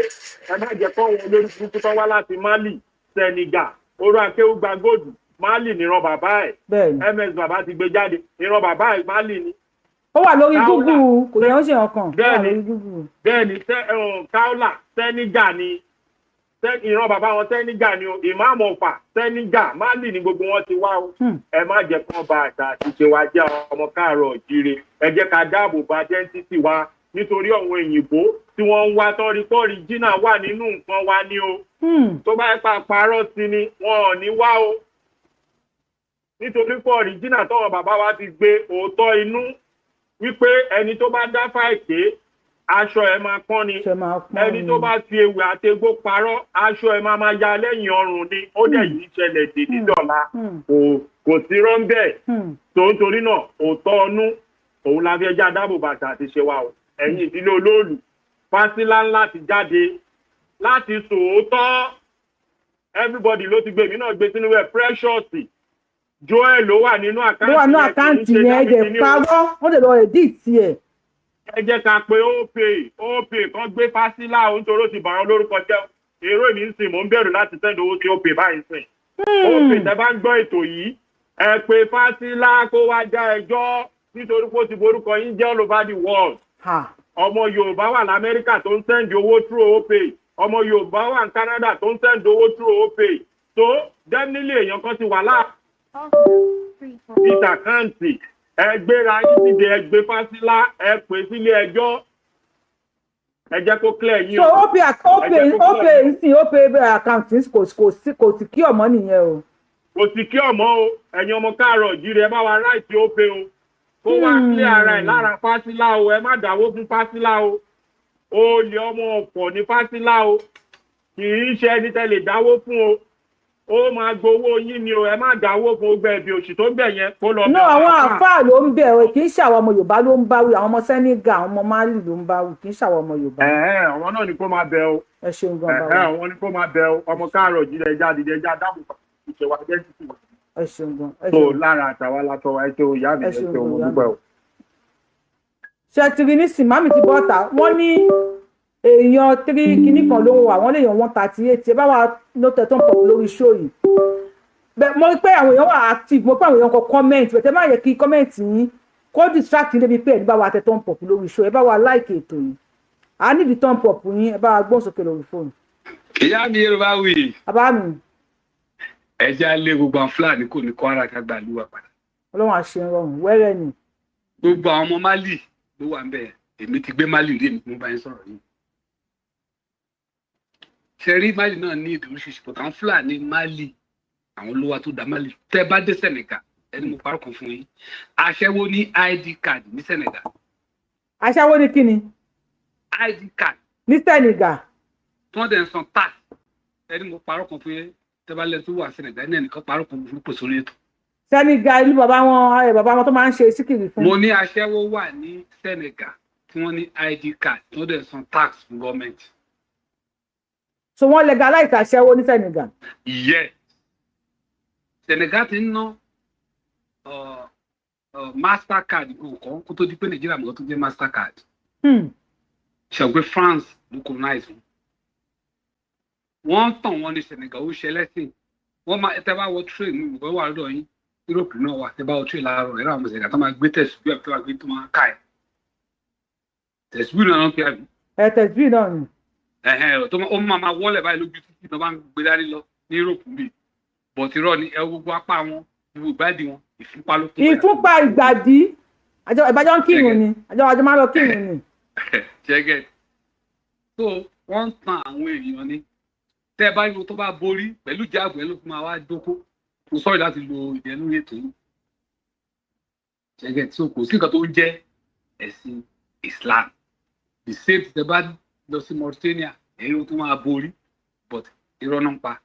Ẹ má jẹ́ kọ́ wọn olórí burúkú tó wá láti Mali, Senegal, oró akéwùgbà góòdù Mali níran bàbá ẹ̀. Ms bàbá ti gbé jáde, ìran bàbá ẹ̀ Mali ni. Ó wà lórí Google, kò yẹ ó ṣe ọkàn. Bẹ́ẹ̀ni, Kaula Senegal ni, ìran bàbá wọn Senegal ni o, ìmáàmù Ọ̀fà Senegal, Mali ni gbogbo wọn ti wá o. Ẹ má jẹ́ kán ba àṣà àti ìṣe wa jẹ́, ọmọ káàárọ̀ òjíire. Ẹ jẹ́ ká dáàbò bo identity wa nítorí àwọn òyìnbó tí wọ́n ń wá tọ́rí jìnnà wà nínú nǹkan wa ni o. Tó bá pa parọ́ sí ni wọn ò ní wá o, nítorí pé ọ̀ríjìnà tọ́wọ́ bàbá wa ti gbé òótọ́ inú wípé ẹni tó bá dá fáìké aṣọ ẹ̀ máa pọ́n ni, ẹni tó bá fi ewì àtegbó parọ́ aṣọ ẹ̀ máa ya lẹ́yìn ọrùn ni. Ó dẹ̀ yìí ṣẹlẹ̀ dèdí dọ̀la, kò sí rọ́ńbẹ́ tó ń torí náà òótọ́ ọnú òun la fi ẹja dáàbò bàtà àti ṣe wa o. Ẹ̀yin ìdílé olóòlù, Fásilà ńlá ti jáde láti sòótọ́, everybody ló ti gbé, èmi náà gbé sínú ẹ̀. Precious Joel ló wà nínú àkáǹtì yẹn, ẹ̀jẹ̀ parọ́, wọ́n lè lọ edit ẹ̀. Ẹ jẹ́ ká pé Opay kan gbé Fásilà o, nítorí ó ti bà wọ́n lórúkọ jẹ́. Èrò mi ń sìn, mò ń bẹ̀rù láti send owó sí Opay báyìí sìn. Opay, tẹ́ bá ń gbọ́ ètò yìí, ẹ pé Fásilà kó wá já ẹjọ́ nítorí pé ó ti borúkọ yín jẹ́ all over the world. Ọmọ Yorùbá wà l'Amẹ́ríkà tó ń send owó through Opay, ọmọ Yorùbá wà ní Canada tó ń send owó through Opay. So definitely èèyàn kan ti wà láà peter kanti. Ẹ gbéra yín síde, ẹ gbé Fásilà, ẹ pè sílé ẹjọ́, ẹ jẹ́ kó clear yín. So Opay nsìn, Opay account kò sí kí ọmọ nìyẹn o. Kò sí kí ọmọ o. Ẹ̀yin ọmọ káàárọ̀ jíire, ẹ bá wa ráìtì Opay o, kó wá clear ara ẹ̀ lára Fásilà o. Ẹ má dáwó fún Fásilà o, olè ọmọ ọ̀pọ̀ ní Fásilà o, kì í ṣe ẹni tẹ́ lè dáwó fún o, ó máa gbowó yín ni o. Ẹ má dáwó fún ọgbẹ ẹbí òṣì tó ń bẹ yẹn kó lọ. No, àwọn àáfàá ló ń bẹ ọ, kì í ṣe àwọn ọmọ Yorùbá ló ń báwí, àwọn ọmọ Senegal, àwọn ọmọ Mali ló ń báwí, kì í ṣe àwọn ọmọ Yorùbá. Àwọn náà ni kó máa bẹ o. Ẹ ṣeun gan bàbá. Àwọn ni kó máa bẹ o. Ọmọ káàárọ̀ jíire, ẹja dìde, ẹja dáàbò ìṣẹwà identity wa. Ẹ ṣeun gan. Tó lára àtàwọn alátọ wa, ẹ ṣe ìyá mi, ẹ ṣe òun dúpẹ́ o. Ṣé ti rí nísìn, màmí ti bọ́ta, wọ́n ní èèyàn tírí kinní kan ló ń wà, wọ́n lè yàn 138. Ẹ bá wa ló tẹ̀ tó ń pọ̀ lórí show yìí. Mo rí pé àwọn èèyàn wà active, mo pé àwọn èèyàn kọ comment, bẹ̀tẹ̀ má yẹ kí comment yín kó distract yín débi pé ẹ̀ ní bá wa tẹ̀ tó ń pọ̀ lórí show. Ẹ bá wa like ètò yìí, a níbi tó ń pọ̀ yín, ẹ bá wa gbóhùn sókè lórí fóònù. Ìyá mi Yorùbá wì. Bàbá mi. Ẹ já lé gbogbo àwọn Fúlàní kò ní Kwara ká gbà lúwa padà. Ọlọ́run àṣẹ rọrùn wẹ́rẹ́ ni. Gbogbo àwọn ọmọ Mali ló wà ń bẹ̀, èmi ti gbé Mali rí, èmi tí mo bá yín sọ̀rọ̀ yìí. Ṣẹ̀rí Mali náà ní èdè oríṣiríṣi, but àwọn Fúlàní Mali àwọn ló wá tó dá Mali. Tẹ́ bá dé Senegal, ẹni mo parọ́ kan fún yín, aṣẹ́wó ní ID card ní Senegal. Aṣẹ́wó ní kíni? ID card. Ní Senegal. Tí wọ́n dẹ̀ ń san tax, ẹni mo parọ́ kan fún yín, tẹ́ bá lẹ́nu tó wà Senegal ní ẹnìkan parọ́ kan fún pèsè orí ètò. Senegal ìlú bàbá wọn tó máa ń ṣe síkìrì fún. Mo ní aṣẹ́wó wà ní Senegal tí wọ́n ní ID card tí wọ́n dẹ̀ ń san tax fún gọ́ọ̀mẹ̀ntì. So wọ́n legalize aṣẹ́wó ní Senegal. Yes. Senegal ti ń ná Mastercard nǹkan kó tó di pé Nàìjíríà mọ̀ tó jẹ́ Mastercard. Ṣàgbé France ló colonize wọn. Wọ́n tàn wọ́n ní Senegal ó ṣe lẹ́sìn. Wọ́n máa tẹ́ bá wọ train ní ìgbọ́ wà lọ́dọ̀ yín Europe náà wà, tẹ́ bá wọ train láàárọ̀ ẹ̀rọ àwọn Senegal tó máa gbé tẹ̀síbí àbí tó máa gbé tó máa ká ẹ̀. Tẹ̀síbí náà ń pè àbí. Ẹ tẹ̀síbí náà ni. Ó máa wọlé báyìí lójú títí tó bá ń gbé dání lọ ní Europe bíi. Bọ̀tí rọ ni ẹ gbogbo apá wọn, gbogbo ìgbàdí wọn, ìfúnpá ló kún. Ìfúnpá ìgbàdí, ìbàjọ́ ń kírun ni, àjọ máa ń lọ kírun ni. Ṣẹ́gẹ̀ tó wọ́n ń tan àwọn èèyàn ni, tẹ́ ẹ bá yọ tó bá borí pẹ̀lú jáàbù ẹ ló fi máa wá dóko. Mo sọ̀rọ̀ láti lo ìdẹ́ lórí ètò yìí. Ṣẹ́gẹ̀ tó kò sí nǹkan tó ń jẹ́ ẹ̀sìn Islam. The same tẹ́ bá lọ sí Mauritania, èyí tó máa borí, but irọ́ náà ń pa.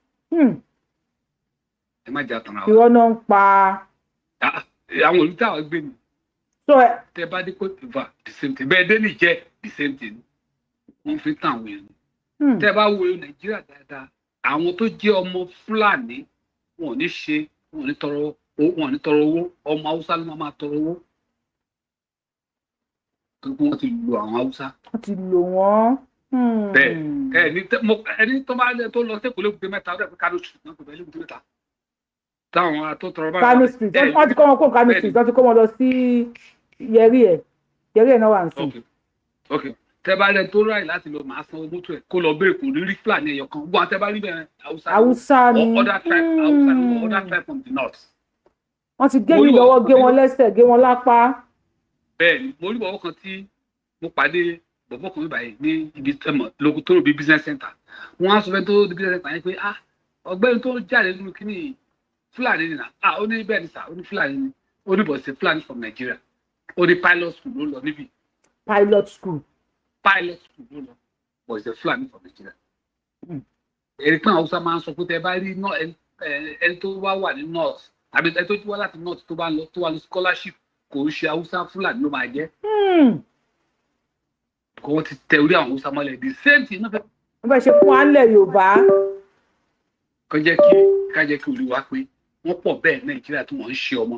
Ẹ má jà tàn ra wa. Irọ́ náà ń pa. Àwọn olùtà wa gbé mi. Tẹ bá dé Côte d'Ivoire the same thing, bẹ́ẹ̀ dé Niger the same thing, wọ́n fi tàn àwọn èèyàn. Tẹ bá wo Nàìjíríà dáadáa, àwọn tó jẹ́ ọmọ Fúlàní wọn ò ní ṣe, wọn ò ní tọrọ owó, ọmọ Haúsá ló máa tọrọ owó. Torí pé wọ́n ti lo àwọn Haúsá. Wọ́n ti lò wọ́n. Bẹ́ẹ̀ ẹni tó bá tó lọ sẹ́kọ̀ọ́ lébùté mẹ́ta, ó dẹ̀ pé Kánò street náà kò bẹ́ẹ̀ lébùté mẹ́ta. Táwọn atọ́tọ̀rọ̀ bá Kano Street, wọ́n ti kọ́ wọn kó Kano Street, wọ́n ti kó wọn lọ sí Yẹrí ẹ̀, Yẹrí ẹ̀ náà wà ń sìn. Ok, tẹ bá rẹ tó ráì láti lọ, màá sanwó mọ́tò ẹ̀ kó lọ béèrè, kò ní rí Fúlàní ẹyọ kan. Gbọ́n tẹ bá rí bẹ́ẹ̀, Haúsá Haúsá ni. Or other tribe, Haúsá ni, or other tribe from the north. Wọ́n ti gé mi lọ́wọ́, gé wọn lẹ́sẹ̀, gé wọn lápá. Bẹ́ẹ̀ ni, mo rí bọ̀bọ̀ kan tí mo pàdé, bọ̀bọ̀ kan báyìí ní ibi tẹmọ lóko tó rò bí business center. Wọ́n á sọ fẹ́ tó di business center yẹn pé, ah, ọ̀gbẹ́ni tó jáde nínú kíní Fúlàní nìyà. Ah, ó ní bẹ́ẹ̀ ni sà, ó ní Fúlàní ni, ó ní bọ̀ sí Fúlàní from Nigeria, ó ní pilot school ló lọ níbí. Pilot school. Pilot school ló lọ, but it's a Fulani from Nigeria. Èrè pé àwọn Hausa máa ń sọ pé tẹ bá rí ẹni tó wá wà ní north àbí ẹni tó wá láti north tó bá lọ, tó wà ní scholarship, kò ń ṣe Hausa, Fulani ló máa jẹ́. Kò wọ́n ti tẹ orí àwọn Hausa mọ́lẹ̀, the same thing náà fẹ́. Wọ́n fẹ́ ṣe fún wa nílẹ̀ Yorùbá. Kó jẹ́ kí ká jẹ́ kí orí wa pé wọ́n pọ̀ bẹ́ẹ̀ Nàìjíríà tí wọ́n ń ṣe ọmọ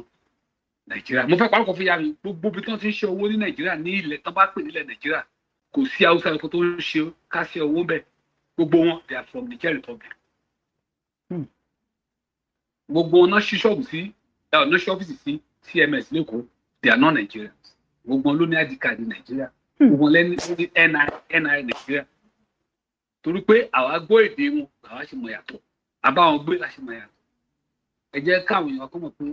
Nàìjíríà. Mo fẹ́ parọ́ kan fún yá mi, gbogbo ibi tí wọ́n ti ń ṣe owó ní Nàìjíríà, ní ilẹ̀ tán bá pè nílẹ̀ Nàìjíríà, kò sí Haúsá ẹ̀kọ́ tó ń ṣe ká ṣe owó bẹ́ẹ̀. Gbogbo wọn, they are from Niger Republic. Gbogbo wọn náà ṣí ṣọ́ọ̀bù sí, náà ṣí ọ́fíìsì sí CMS lẹ́kọ̀ọ́, they are not Nigerians. Gbogbo wọn ló ní ID card ní Nàìjíríà, gbogbo wọn lẹ́ni ní NI Nàìjíríà, torí pé àwa gbọ́ èdè wọn, àwa ṣe mọ̀ yàtọ̀, àbáwọn gbé la ṣe mọ̀ yàtọ̀. Ẹ jẹ́ káwọn èèyàn kọ́ mọ̀ pé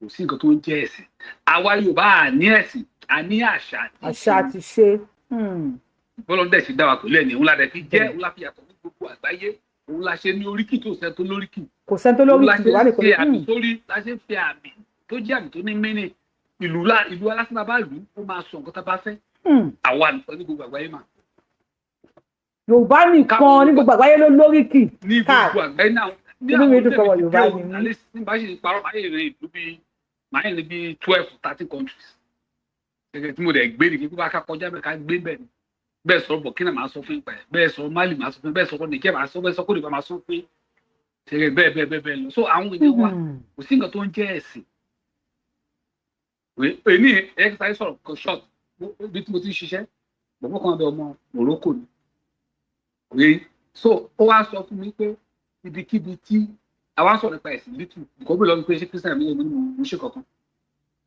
kò sí nǹkan tó ń jẹ́ ẹ̀sìn. Àwa Yorùbá à ní ẹ̀sìn, à ní àṣà. Àṣà àti ṣe. Bọ́lá dẹ̀ ṣe dá wa pẹ̀lú ẹ̀ ní òun la dẹ̀ fi jẹ́, òun la fi yàtọ̀ ní gbogbo àgbáyé, òun la ṣe ní oríkì tó sẹ́ tó lóríkì. Kò sẹ́ni tó lóríkì. Òun la ṣe wà nìkan. Ṣe àmì sórí, la ṣe fi àmì tó jẹ́ àmì tó ní mẹ́nì ìlú la ìlú alásìnà bá lù ú, ó máa sọ nǹkan tá a bá fẹ́. Àwa nìkan ní gbogbo àgbáyé mà. Yorùbá nìkan ní gbogbo àgbáyé ló lóríkì. Ní gbogbo àgbáyé náà ní Inú mi àwọn dùn pé ọmọ Yorùbá ni mí. Alẹ́ ní bá ṣe parọ́, máa yẹ ìlú bíi, máa yẹ bíi 12, 13 countries gẹ́gẹ́ tí mo dẹ̀ gbé ní kí bá ká kọjá bẹ́ẹ̀, ká gbé bẹ́ẹ̀ ni. Bẹ́ẹ̀ sọ Burkina, máa sọ fún ipa ẹ̀, bẹ́ẹ̀ sọ Mali, máa sọ fún, bẹ́ẹ̀ sọ Niger, máa sọ, bẹ́ẹ̀ sọ Cote d'Ivoire, máa sọ pé ṣẹlẹ̀ bẹ́ẹ̀ bẹ́ẹ̀ bẹ́ẹ̀ bẹ́ẹ̀ lọ. So àwọn èèyàn wa, kò sí nǹkan tó ń jẹ́ ẹ̀sìn. Èmi ẹ̀ sọ̀rọ̀ kan short, bí tí mo ti ń ṣiṣẹ́, bọ̀bọ̀ kan bẹ, ọmọ Morocco ni òye. So ó wá sọ fún mi pé ibikíbi tí àwa sọ̀rọ̀ nípa ẹ̀sìn little nǹkan bí lọ́wọ́ pé ṣé Christian mi ò ní mo ṣe kankan,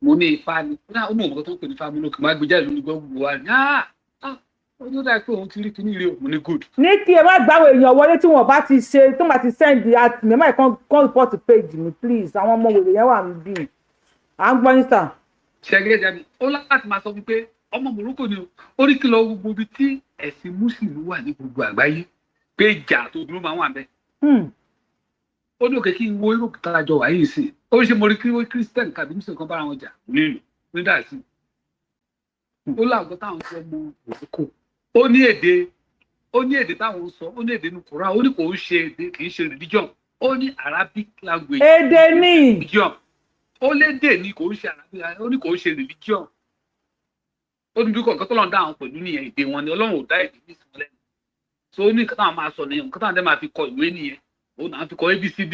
mo ní Ifá ni ó mọ̀ nǹkan tó ń pè ní Ifá mi lókè máa gbé jáde lórí gbọ́gbọ́ wa ní, ah ah, ó ní ó dáa pé òun ti rí kíní rí o. Mo ní good. Ní kí ẹ má gbáwò èèyàn wọlé tí wọn bá ti ṣe tó bá ti send at mi, ẹ má kàn report page mi, please. Àwọn ọmọ wèrè yẹn wà níbí, à ń gbọ́ yín sà. Ṣẹgẹ jáde, ó láti máa sọ fún pé ọmọ Morocco ni o, ó ní kí lọ gbogbo ibi tí ẹ̀sìn Muslim wà ní gbogbo àgbáyé, pé ìjà tó dúró máa wà bẹ́ẹ̀. Ó ní òkè kí n wo Europe tá a jọ wà yìí sí, ó ṣe mo rí kí Christian tàbí Muslim kan bára wọn jà nínú nígbà sí. Ó láwọn táwọn sọ ọmọ Morocco, ó ní èdè táwọn ń sọ, ó ní èdè ní Quran, ó ní kò ń ṣe èdè, kì í ṣe religion, ó ní Arabic language. Èdè ní. Religion, ó lédè ní, kò ń ṣe Arabic, ó ní kò ń ṣe religion. Ó ní bí kò nǹkan tó lọ́n dá àwọn pẹ̀lú nìyẹn, èdè wọn ni. Ọlọ́run ò dá èdè ní ìsìn lẹ́nu. So ó ní nǹkan táwọn máa sọ nìyẹn, nǹkan táwọn dẹ́ máa fi kọ ìwé nìyẹn, òun náà fi kọ ABCD.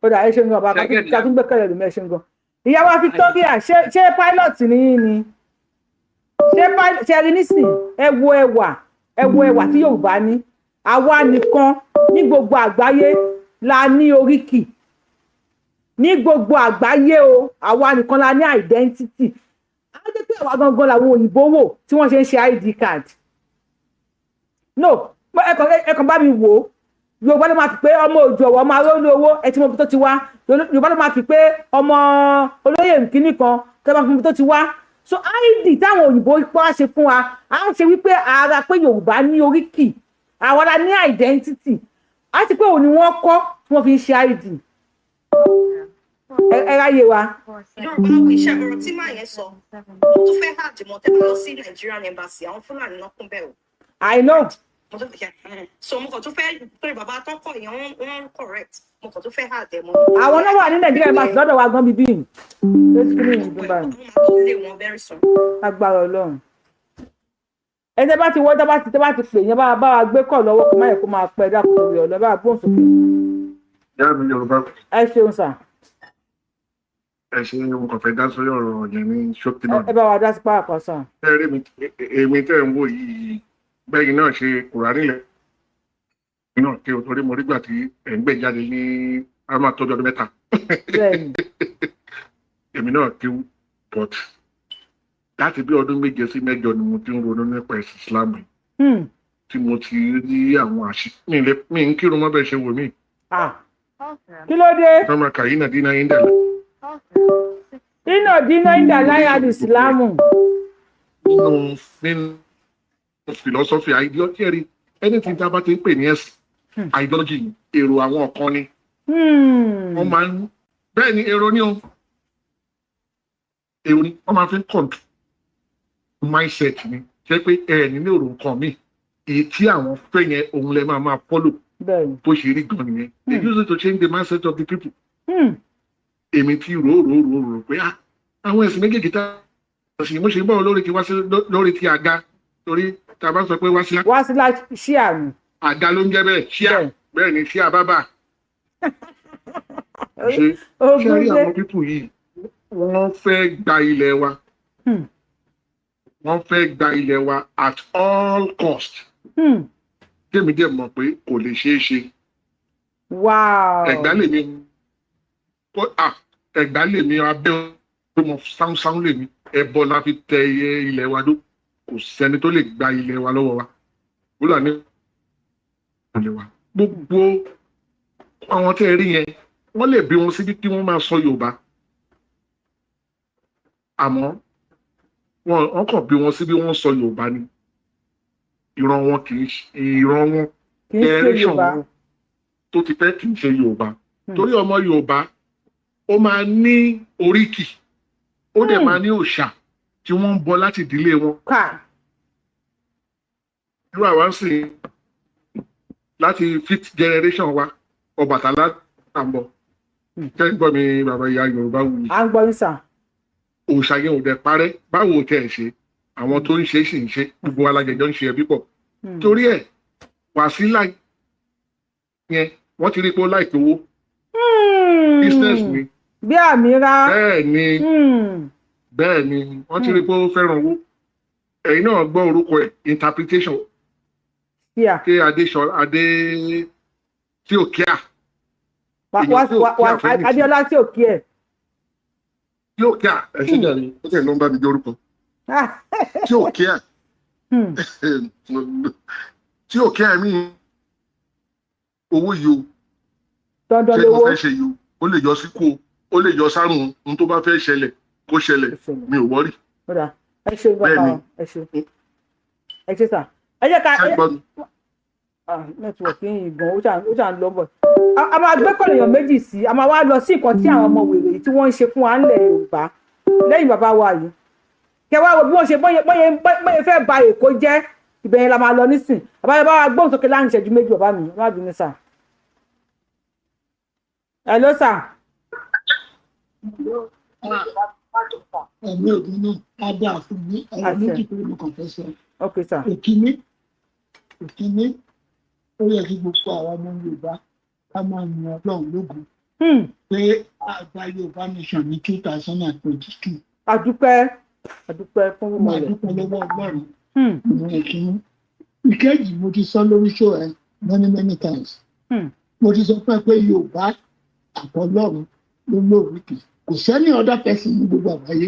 Ó dà, ẹ ṣeun gan, bàbá ká tún gbẹ́kẹ̀lé lómi. Ẹ ṣeun gan. Ìyá wa Victoria, ṣé pilot ni yín ni? Ṣé pilot ṣe rí nísìn? Ẹ wo ẹwà, ẹ wo ẹwà tí Yorùbá ní. Àwa nìkan ní gbogbo àgbáyé la ní oríkì ní gbogbo àgbáyé o. Àwa nìkan la ní identity. Á jẹ́ pé àwa gangan làwọn òyìnbó wò tí wọ́n ṣe ń ṣe ID card. No, ẹ kàn bá mi wò ó. Yorùbá ló máa fi pé ọmọ òjò ọwọ́, ọmọ aróòlù owó, ẹ ti mọ ibi tó ti wá. Yorùbá ló máa fi pé ọmọ olóyè nkíní kan, tẹ́ máa fi ibi tó ti wá. So ID táwọn òyìnbó wá ṣe fún wa, à ń ṣe wípé ara pé Yorùbá ní oríkì, àwa la ní identity. Á ti pé òun ni wọ́n kọ́ tí wọ́n fi ń ṣe ID. Ẹ ráyè wa. Yorùbá wo iṣẹ́ ọ̀rọ̀ tí màá yẹn sọ, mo tún fẹ́ hàjì mọ́. Tẹ́ bá lọ sí Nigerian Embassy, àwọn Fúlàní náà kún bẹ́ẹ̀ o. I know. Mo tún fẹ́, so mo kàn tún fẹ́ torí bàbá tọkọ yẹn, wọ́n correct, mo kàn tún fẹ́ hàjì mọ́. Àwọn náà wà ní Nàìjíríà embassy lọ́dọ̀ wa gan bíbí. Ṣé kí ni ìdún báyìí? Wọ́n máa tó lé wọn very soon. Agbára Ọlọ́run. Ẹ tẹ́ bá ti wọ́, tẹ́ bá ti pè yẹn, bá wa gbé kọ̀ lọ́wọ́, kó má yẹ kó máa pẹ́. Dákun torí ọ̀lọ́, bá wa gbóhùn sókè. Ìyá mi Yorùbá. Ẹ ṣeun sà. Ẹ ṣe, mo kàn fẹ́ dá sórí ọ̀rọ̀ yẹn ní ṣókí náà. Ẹ bá wa dá sí pàápàá sà. Ẹ rí mi, èmi tẹ́ ń wò yìí, bẹ́yìn náà ṣe Kùránì lẹ̀ náà kí o, torí mo rí gbà tí ẹ̀ ń gbé jáde ní A máa tọ́jú ọdún 3. Èmi náà kéwú, but láti bí ọdún 7 sí 8 ni mo ti ń ronú nípa ẹ̀sìn Islam yìí, tí mo ti rí àwọn àṣìṣe. Mi ń kírun mọ́ bẹ́ẹ̀ ṣe wò mí. Kí ló dé? Ọmọ kàyí náà dínà yín dàlá. Dínà dínà yín dàlá yà ní Ìsìlámù. Nínú philosophy ideology ẹ̀rí anything tá a bá ti ń pè ní ẹ̀sìn ideology, èrò àwọn ọ̀kan ni. Wọ́n máa ń bẹ́ẹ̀ ni èrò ni o. Èrò ni wọ́n máa fi ń control mindset ni. Ṣé pé ẹ̀ nínú èrò nǹkan mi èyí tí àwọn fẹ́ yẹn òun lẹ máa follow. Bó ṣe rí gan nìyẹn. They use it to change the mindset of the people. Èmi ti rò pé àwọn ẹ̀sìn méjèèjì tá a sì mo ṣe ń bọ̀ lórí ti wá sí lórí ti àga, torí tá a bá sọ pé wá sí. Wá sí ṣíà ni. Àga ló ń jẹ́ bẹ́ẹ̀, ṣíà bẹ́ẹ̀ ni ṣíà bábà. Ṣé rí àwọn pípù yìí, wọ́n fẹ́ gba ilẹ̀ wa. Wọ́n fẹ́ gba ilẹ̀ wa at all cost. Tèmi dẹ̀ mọ̀ pé kò lè ṣeé ṣe. Ẹ̀gbá lèmi, ẹ̀gbá lèmi, abẹ́ ọmọ sáúnsáún lèmi, ẹbọ la fi tẹ ilẹ̀ wa dó. Kò sẹ́ni tó lè gba ilẹ̀ wa lọ́wọ́ wa. Fúlàní ilẹ̀ wa. Gbogbo àwọn tẹ́ ẹ rí yẹn, wọ́n lè bí wọn síbi kí wọ́n máa sọ Yorùbá. Àmọ́ wọ́n kàn bí wọn síbi wọ́n sọ Yorùbá ni. Ìran wọn kì í ìran wọn generation wọn tó ti fẹ́ kì í ṣe Yorùbá. Torí ọmọ Yorùbá ó máa ní oríkì, ó dẹ̀ máa ní òòṣà tí wọ́n ń bọ láti ìdílé wọn. Irú àwa ń sìn láti fifth generation wa, Ọbàtálá là ń bọ̀. Ṣé ń gbọ́ mi bàbá ìyá Yorùbá wù mí? À ń gbọ́ yín sà. Òòṣà yẹn ò dẹ̀ parẹ́, báwo tẹ̀ ẹ̀ ṣe? Àwọn tó ń ṣe sì ń ṣe, gbogbo alájẹjọ ń ṣe ẹbí pọ̀. Torí ẹ̀ Wàsílà yẹn wọ́n ti rí pé ó láìpẹ́ owó. Business ni. Bí àmì ra. Bẹ́ẹ̀ ni, bẹ́ẹ̀ ni wọ́n ti rí pé ó fẹ́ràn owó. Ẹ̀yin náà gbọ́ orúkọ ẹ̀, interpretation. Ṣé Adéṣọlá Adé tí ò kíá? Adéọlá tí ò kíá. Tí ò kíá, ẹ ṣe jàre, ó tẹ̀ ló ń bá mi jẹ́ orúkọ. Tí ò kíá. Tí ò kíá mi owó yìí o. Dandan lówó. Ṣé mo fẹ́ ṣe yìí o? Ó lè yọ sí kú o, ó lè yọ sárùn ohun tó bá fẹ́ ṣẹlẹ̀ kó ṣẹlẹ̀, mi ò wọ́rì. Ẹ ṣe bàbá, ẹ ṣe. Ẹ ṣe sà. Ẹ jẹ́ ká nẹ́tíwọ̀kì yìí gan, ó ṣà ń lọ bọ̀. A máa gbé kọ̀lẹ̀yàn méjì sí, a máa wá lọ sí nǹkan tí àwọn ọmọ wèrè tí wọ́n ń ṣe fún wa ńlẹ̀ Yorùbá lẹ́yìn bàbá wa yìí. Kẹwàá wo bí wọ́n ṣe bóyá fẹ́ ba Èkó jẹ́, ibẹ̀ yẹn la máa lọ nísìn. Bàbá yẹn bá wa gbóhùn sókè láàrin ìṣẹ́jú méjì, bàbá mi, má bínú sà. Hello sà. Ẹ̀mí òbí náà á dáa fún mi, ọ̀rọ̀ méjì pé mo kàn fẹ́ sọ. Ok sà. Òkìní, ó yẹ kí gbogbo àwọn ọmọ Yorùbá ká máa yan Ọlọ́run lógo pé a gba Yorùbá nation ní 2022. Àdúpẹ́, àdúpẹ́ fún gbogbo rẹ̀. Àdúpẹ́ lọ́wọ́ Ọlọ́run. Ìwọ̀n ìkíní. Ìkejì, mo ti sọ lórí show ẹ many many times. Mo ti sọ pé Yorùbá àtọlọ́run ló lóríkì. Kò sẹ́ni other person ní gbogbo àgbáyé.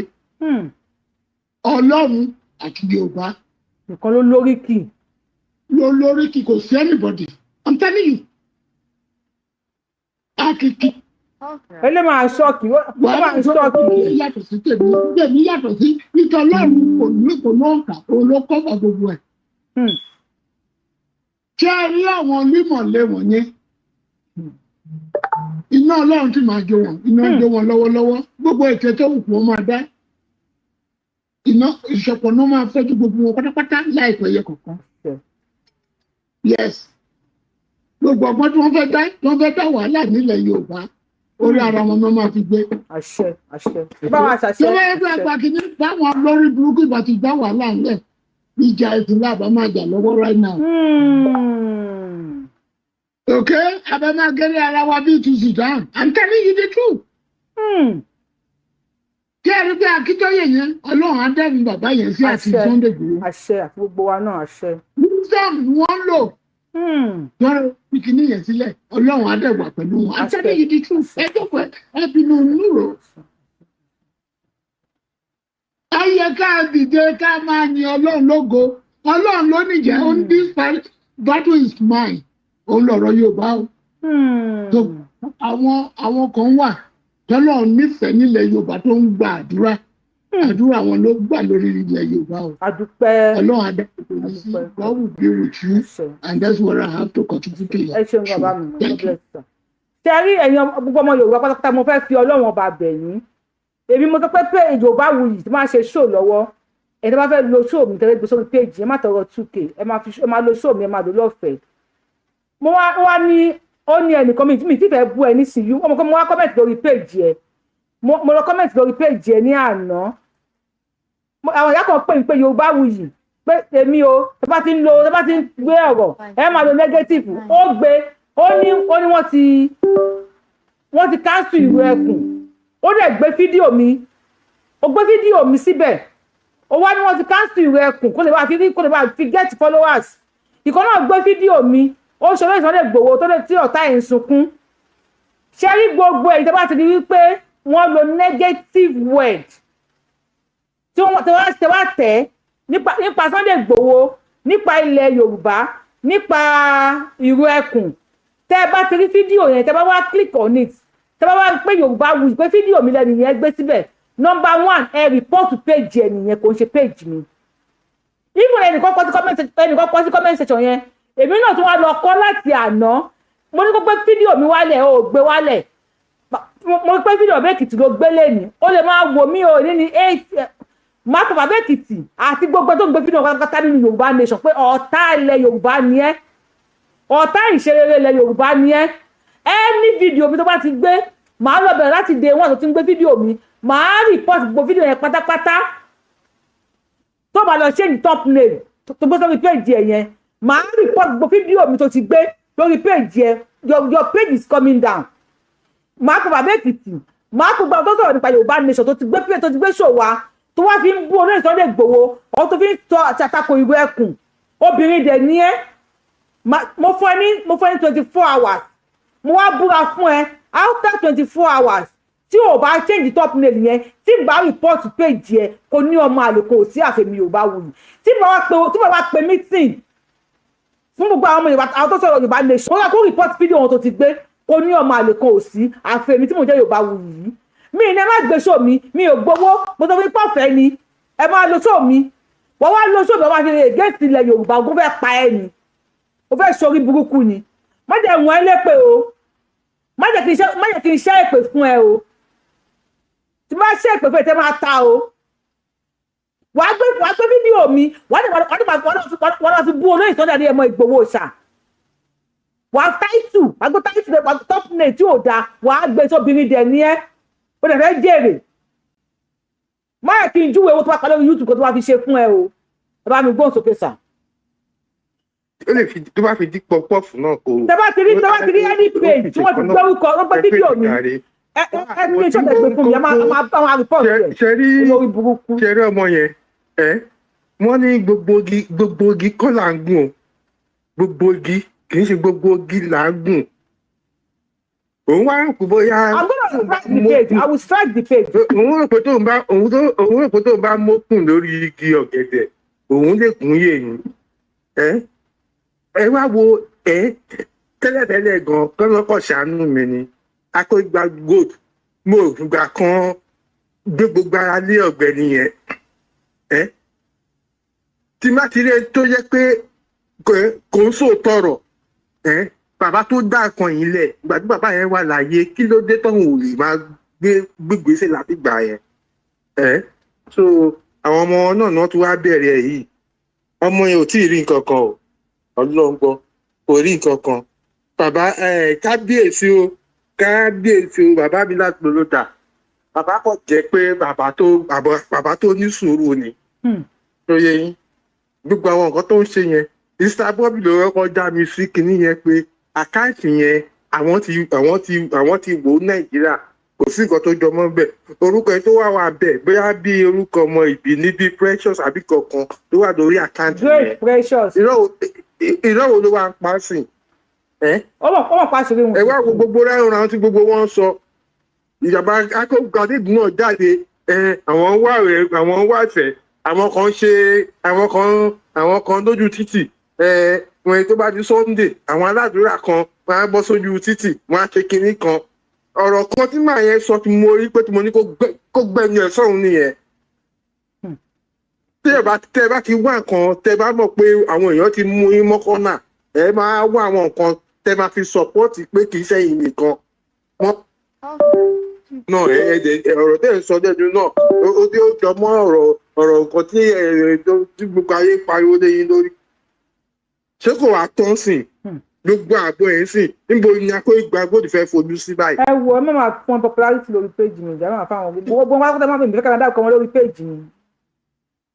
Ọlọ́run àti Yorùbá. Nìkan ló lóríkì. Ló lóríkì, kò sí anybody. I'm telling you. Akiki. Ẹ lè máa ṣọ́ọ̀kì, ó máa ṣọ́ọ̀kì. Wàá yàtọ̀ sí tèmi, tèmi yàtọ̀ sí nítorí Ọlọ́run kò ní kò lóǹkà, òun ló kọ́ gbogbo ẹ̀. Ṣé ẹ rí àwọn onímọ̀lẹ́ wọ̀nyẹn? Iná Ọlọ́run ti máa jó wọn, iná jó wọn lọ́wọ́lọ́wọ́, gbogbo ètò tó wù kí wọ́n máa dá. Iná ìṣọ̀pọ̀ náà máa fẹ́ ju gbogbo wọn pátápátá láìpẹ́ yẹ kọ̀ọ̀kan. Yes. Gbogbo ọgbọ́n tí wọ́n fẹ́ dá, tí wọ́n fẹ́ dá wàhálà nílẹ̀ Yorùbá, orí ara wọn náà máa fi gbé. Àṣẹ, àṣẹ. Báwa ṣàṣẹ. Ṣé wọ́n fẹ́ gba kínní báwọn lórí burúkú ìgbà tí dá wàhálà ńlẹ̀? Ìjà ìsìnlẹ̀ àbá máa jà lọ́wọ́ right now. Okay, àbá máa gẹ́rẹ́ ara wa bíi ti Sudan. I'm telling you the truth. Kí ẹ rí pé Akíntóyè yẹn, Ọlọ́run á dẹ́rù bàbá yẹn sí àti Sunday Igboho. Àṣẹ àti gbogbo wa náà, àṣẹ. Wisdom ni wọ́n lò. Lọ́rọ̀ ìkíní yẹn sílẹ̀, Ọlọ́run á dẹ̀ wà pẹ̀lú wọn. I'm telling you the truth. Ẹ jókòó, ẹ bínú núrò. Ẹ yẹ ká dìde ká máa yin Ọlọ́run lógo. Ọlọ́run ló nìjẹ́, ó ní this battle is mine. Òun lọ̀rọ̀ Yorùbá o. So àwọn kan wà tọ́lọ́run nífẹ̀ẹ́ nílẹ̀ Yorùbá tó ń gba àdúrà. Àdúrà wọn ló gbà lórí ilẹ̀ Yorùbá o. Àdúpẹ́. Ọlọ́run adájọ́ sí, God will be with you and that's what I have to contribute to Ẹ ṣeun bàbá mi, God bless you. Ṣe rí ẹ̀yin gbogbo ọmọ Yorùbá pátápátá, mo fẹ́ fi Ọlọ́run ọba bẹ̀ yín. Èmi mo sọ pé Yorùbá Wuyì tí máa ṣe show lọ́wọ́, ẹni tó bá fẹ́ lo show mi tẹ́lẹ̀ gbé sórí page, ẹ má tọrọ 2K, ẹ máa lo show mi, ẹ máa lò lọ́fẹ̀ẹ́. Mo wá ní ó ní ẹnìkan mi tí fẹ́ bú ẹ nísìnyí, ọmọ kan mo wá comment lórí page ẹ, mo lọ comment lórí page ẹ ní àná. Àwọn ìyá kan pè mí pé Yorùbá Wuyì pé èmi o, tó bá ti ń lo, tó bá ti ń gbé ọ̀rọ̀ ẹ máa lo negative. Ó gbé ó ní wọ́n ti cancel ìwé ẹkùn. Ó dẹ̀ gbé fídíò mi, ó gbé fídíò mi síbẹ̀, ó wá ní wọ́n ti cancel ìwé ẹkùn kó lè bá fi kó lè bá fi get followers. Ìkan náà gbé fídíò mi, ó ṣe olóyè Sunday Igboho tó lè tí ọ̀tá ẹ̀ ń sunkún. Ṣe rí gbogbo èyí tó bá ti di wípé wọ́n lo negative word tí wọ́n wá tẹ̀ nípa Sunday Igboho, nípa ilẹ̀ Yorùbá, nípa ìró ẹkùn, tẹ́ ẹ bá ti rí fídíò yẹn, tẹ́ bá wá click on it, tẹ́ bá wá pé Yorùbá Wuyì pé fídíò mi lẹ́nu yẹn gbé síbẹ̀, number one, ẹ report page ẹ nìyẹn, kò ń ṣe page mi. Even ẹnìkan kọ sí comment section yẹn, èmi náà tún wá lọ kọ́ láti àná. Mo ní kó gbé fídíò mi wálẹ̀, ó gbé wálẹ̀. Mo pé fídíò bàbá Èkìtì ló gbé lẹ́nu, ó lè máa wò mí o ní ní eight máa pọ̀ bàbá Èkìtì àti gbogbo tó ń gbé fídíò pátápátá nínú Yorùbá nation pé ọ̀tá ilẹ̀ Yorùbá ni ẹ́, ọ̀tá ìṣerere ilẹ̀ Yorùbá ni ẹ́. Any fídíò mi tó bá ti gbé, màá lọ bẹ̀rẹ̀ láti day one tó ti ń gbé fídíò mi, màá report gbogbo fídíò yẹn pátápátá. Tó bá lọ change thumbnail tó gbé sórí page ẹ̀ yẹn, màá report gbogbo fídíò mi tó ti gbé lórí page ẹ̀. Your page is coming down. Màá kó bàbá Èkìtì, màá kó gbogbo tó sọ̀rọ̀ nípa Yorùbá nation tó ti gbé show wa, tó wá fi ń bú olóyè Sunday Igboho, ọ̀ tó fi ń tọ́ àtàkò ìwé ẹkùn. Obìnrin dẹ̀ ní ẹ́. Mo fún ẹ ní 24 hours. Mo wá búra fún ẹ, after 24 hours tí o bá change thumbnail yẹn, tí n bá report page yẹn, kò ní ọmọ àlè kò sí àfẹ̀mí Yorùbá Wuyì. Tí n bá wá pe meeting fún gbogbo àwọn ọmọ Yorùbá, àwọn tó sọ̀rọ̀ Yorùbá nation, wọ́n yà kó report fídíò wọn tó ti gbé, kò ní ọmọ àlè kan ò sí àfẹ̀mí tí mo jẹ́ Yorùbá Wuyì yìí. Mi ní ẹ má gbé show mi, mi ò gbowó, mo sọ fún pọ̀fẹ́ ni ẹ máa lo show mi. Wọ́n wá lo show mi, wọ́n wá fi against ilẹ̀ Yorùbá, ogun fẹ́ pa ẹ́ ni, o fẹ́ sori burúkú ni. Má jẹ́ wọ́n ẹ lépè o, má jẹ́ kí n ṣe èpè fún ẹ o. Tí má ṣe èpè fún ẹ, tẹ́ máa ta o. Wàá gbé fídíò mi, wàá fi bú olóyè Sunday Adéyẹmọ Ìgbòho ṣá. Wàá táìtù, wàá gbé táìtù rẹ, wàá tọ́pùnẹ̀ tí ò dáa, wàá gbé sóbìnrin dẹ̀ ní ẹ́, ó dẹ̀ fẹ́ jèrè. Má yẹ kí n júwèé owó tó bá pa lórí YouTube kó tó bá fi ṣe fún ẹ o. Ẹ bá mi gbóhùn sókè sà. Ó lè fi tó bá fi dín pọpọ́ọ̀fù náà kò. Tẹ bá ti rí any page tí wọ́n ti gbórúkọ wọ́n gbé fídíò mi, ẹ fi iṣẹ́ ìgbẹ́ fún mi, ẹ máa bá wọn report rẹ̀ olórí burúkú. Ṣe rí ọmọ yẹn, ẹ wọ́n ní gbogbo igi kọ́ là ń gùn o, gbogbo igi kì í ṣe gbogbo igi là ń gùn. Òun wá rò pé bóyá. I'm gonna strike the page. I will strike the page. Òun rò pé tóun bá mókùn lórí igi ọ̀gẹ̀dẹ̀, òun lè gún yèyìn. Ẹ wá wo ẹ tẹ́lẹ̀tẹ́lẹ̀ gan kọ́lọ́kọ̀ ṣàánú mi ni akógbá gold mo gbà kan gbé gbogbo ara lé ọ̀gbẹ́ni yẹn. Ẹ tí má ti rí ẹ tó yẹ pé kò ń sòótọ́ ọ̀rọ̀, ẹ bàbá tó dá kan yìí lẹ̀ ìgbà tí bàbá yẹn wà láàyè, kí ló dé tọ́hún ò lè máa gbé gbégbèsè láti gbà yẹn. Ẹ so àwọn ọmọ náà ni wọ́n ti wá bẹ̀rẹ̀ ẹ̀ yìí. Ọmọ yẹn ò tí ì rí nǹkan kan o, Ọlọ́run gbọ́, kò rí nǹkan kan. Bàbá kábíyèsí o, kábíyèsí o, bàbá mi láti lòlódà. Bàbá kò jẹ́ pé bàbá tó ní sùúrù ni. Tó yẹ yín gbogbo àwọn nǹkan tó ń ṣe yẹn, Mr. Bobby ló kọ́kọ́ dá mi sí kinní yẹn pé àkáǹtì yẹn àwọn ti wò ó Nàìjíríà, kò sí nǹkan tó jọmọ́ bẹ́ẹ̀. Orúkọ ẹ tó wà wà bẹ́ẹ̀ bóyá bí orúkọ ọmọ ìbí ní bí Precious àbí kankan tó wà lórí àkáǹtì yẹn. Great Precious. Irọ́ Ìrọ̀wọ́ ló wà ń pa sí. Ó mọ̀ pa àṣírí wọn. Ẹ wá wo gbogbo ráhùn tí gbogbo wọn ń sọ. Ìjàmbá akókòdìbò náà jáde, àwọn ń wá rẹ, àwọn ń wá ìfẹ́, àwọn kan ṣe, àwọn kan lójú títì. Wọn tó bá di Sunday, àwọn aládùúrà kan wọn á bọ́ sójú títì, wọn á ṣe kinní kan. Ọ̀rọ̀ kan tí màá yẹn sọ tí mo rí pé tí mo ní kó gbẹnu ẹ̀ sọ̀hún nìyẹn. Tẹ́ ẹ bá ti wá nǹkan, tẹ́ ẹ bá mọ̀ pé àwọn èèyàn ti mú yín mọ́kànnà, ẹ máa wá àwọn nǹkan tẹ́ máa fi sọ̀pọ́ọ̀tì pé kì í ṣẹ̀yìn nìkan. Wọ́n náà ọ̀rọ̀ tẹ́ ẹ sọ lẹ́nu náà ó jọ mọ́ ọ̀rọ̀ nǹkan tí gbogbo ayé pariwo lé yín lórí. Ṣé kò wá tán sìn? Gbogbo àgbo ẹ̀ ń sìn, níbo ni Akéwùgbà Gold fẹ́ fojú sí báyìí? Ẹ wo, ẹ má máa fún popularity lórí péjì mi, ìjà máa fáwọn gbogbo wọn kọ́tà máa bẹ̀rẹ̀ fẹ́ kàdá kan lórí péjì mi.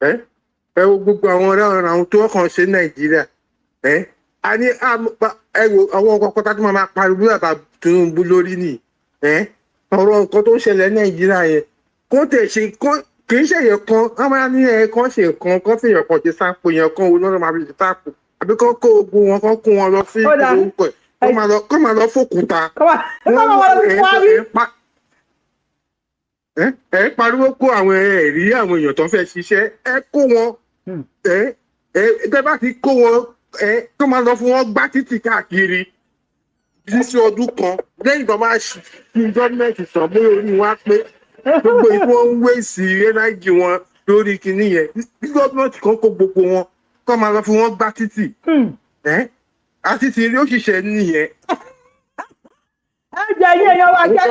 Ẹ wo gbogbo àwọn ọ̀rẹ́ àwọn tó kàn ṣe Nàìjíríà. A ní ẹ wo àwọn ọkọ̀ tá tó máa pariwo bàbá Tinubu lórí nì. Ọ̀rọ̀ nǹkan tó ń ṣẹlẹ̀ Nàìjíríà yẹn kó tẹ̀ ṣe kì í ṣèyẹ kan, wọ́n máa ní ẹ kàn ṣe nǹkan kan fèèyàn kan ṣe sápò yẹn kan wo lọ́nà máa fi ṣe sápò, àbí kán kó ogun wọn kán kó wọn lọ sí ìlú ẹ̀, kó máa lọ fòkúta. Ẹ pariwo kó àwọn ẹ̀rí àwọn èèyàn tó fẹ́ ṣiṣẹ́, ẹ kó wọn, ẹ tẹ́ bá ti kó wọn, ẹ kó máa lọ fún wọn gbá títì káàkiri sísí ọdún kan lẹ́yìn tó máa ṣe gọ́ọ̀mẹ̀ntì sàn bóyá orí wọn á pé gbogbo ìfún wọn ń wéèsì ẹnájì wọn lórí kinní yẹn, bí gọ́ọ̀mẹ̀ntì kan kó gbogbo wọn kọ́ máa lọ fún wọn gbá títì àti ti rí òṣìṣẹ́ nìyẹn. Ẹ jẹ́ ilé èèyàn wa jẹ́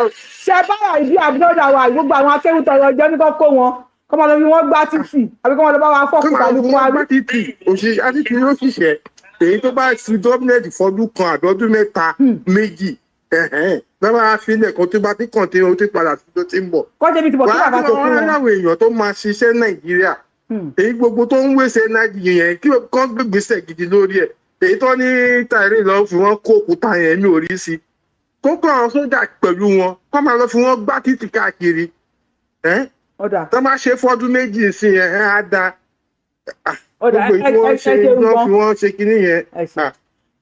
ṣe báyà ìdí àbúrò wa, gbogbo àwọn akéwì tọrọ ọjọ́ ní kó wọn kọ́ máa lọ fi wọ́n gbá títì àbí kọ́ máa lọ bá wa fọ́ọ̀kù tàbí kó wá gbá títì. Àti ti rí òṣìṣẹ́ èyí tó bá fi gọ́ọ̀mẹ̀ntì fọdún kan àbí ọdún mẹ́ta méjì bàbá àfilẹ̀ kan tó bá ti kàn tí ó ti padà sí tó ti ń bọ̀. Kọ́jẹ́ mi ti bọ̀ kí bàbá tó fún wọn. Wàá èèyàn tó máa ṣiṣẹ́ Nàìjíríà, èyí gbogbo tó ń wéṣe Nàìjíríà yẹn kí kán gbégbèsè gidi lórí ẹ̀. Èyí tó ní tàìrí lọ fi wọ́n kó òkúta yẹn mi ò rí sí. Kókó àwọn sójà pẹ̀lú wọn kọ́ máa lọ fi wọ́n gbá títì káàkiri. Tó máa ṣe fọ́dún méjì sí yẹn á da. Gbogbo ìfí wọ́n ṣe lọ́ fi wọ́n ṣe kinní yẹn.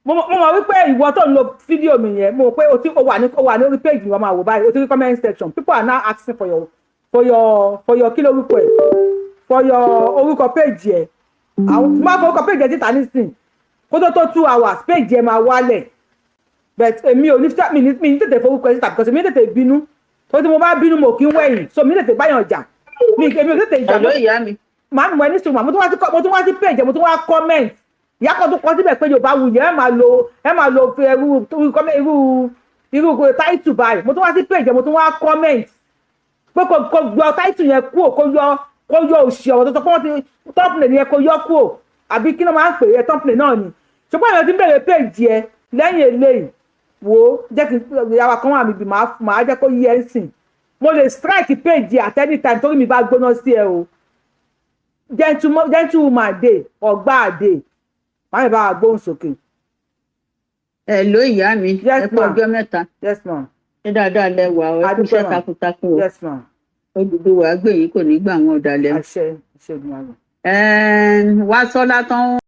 Mo mọ̀ wípé ìwọ tó ń lo fídíò mi yẹn, mo rò pé o wà ní orí péjì wọn máa wò báyìí, o ti rí comment section, people are now asking for your for your for your kí lórúkọ ẹ, for your orúkọ péjì ẹ. Àwọn máa forúkọ péjì ẹ síta nísìn kó tó 2 hours péjì ẹ máa wálẹ̀, but èmi ò ní mi ní tètè forúkọ ẹ síta because mi ní tètè bínú, tó tí mo bá bínú mo kì í wẹ̀yìn, so mi ní tètè báyàn jà, mi èmi ò tètè jà. Hello ìyá mi. Màá mú ẹ ní sùúrù, mo tún wá sí péjì ẹ, mo tún wá comment. Ìyá kan tó kọ síbẹ̀ pé Yorùbá wuyì, ẹ máa lo irú táìtù báyìí. Mo tún wá sí péjì, mo tún wá comment pé kò yọ táìtù yẹn kúò, kò yọ òṣì ọ̀rọ̀ tó sọ pé wọ́n ti tọ́pìlẹ̀ yẹn kò yọ kúò, àbí kí ló máa ń pè é tọ́pìlẹ̀ náà ni. Ṣùgbọ́n èèyàn ti ń bèrè péjì ẹ lẹ́yìn eléyìí, wò ó jẹ́ kí ìyàwó kan wà mí màá jẹ́ kó yí ẹ ń sìn. Mo lè strike péjì at any time torí mi bá gbóná sí ẹ o. Gentlewoman day ọgbà day máa ń bá a gbóhùn sókè. Hello ìyá mi, ẹ kú ọjọ́ mẹ́ta. Yes ma'am. Ṣé dáadáa lẹ wà ọ, ẹ kú iṣẹ́ takuntakun o. Yes ma'am. Odùduwà gbè yín kò ní gbà àwọn ọ̀dàlẹ̀. Àṣẹ àṣẹ Èdùmàrè. Wá sọ́lá tán.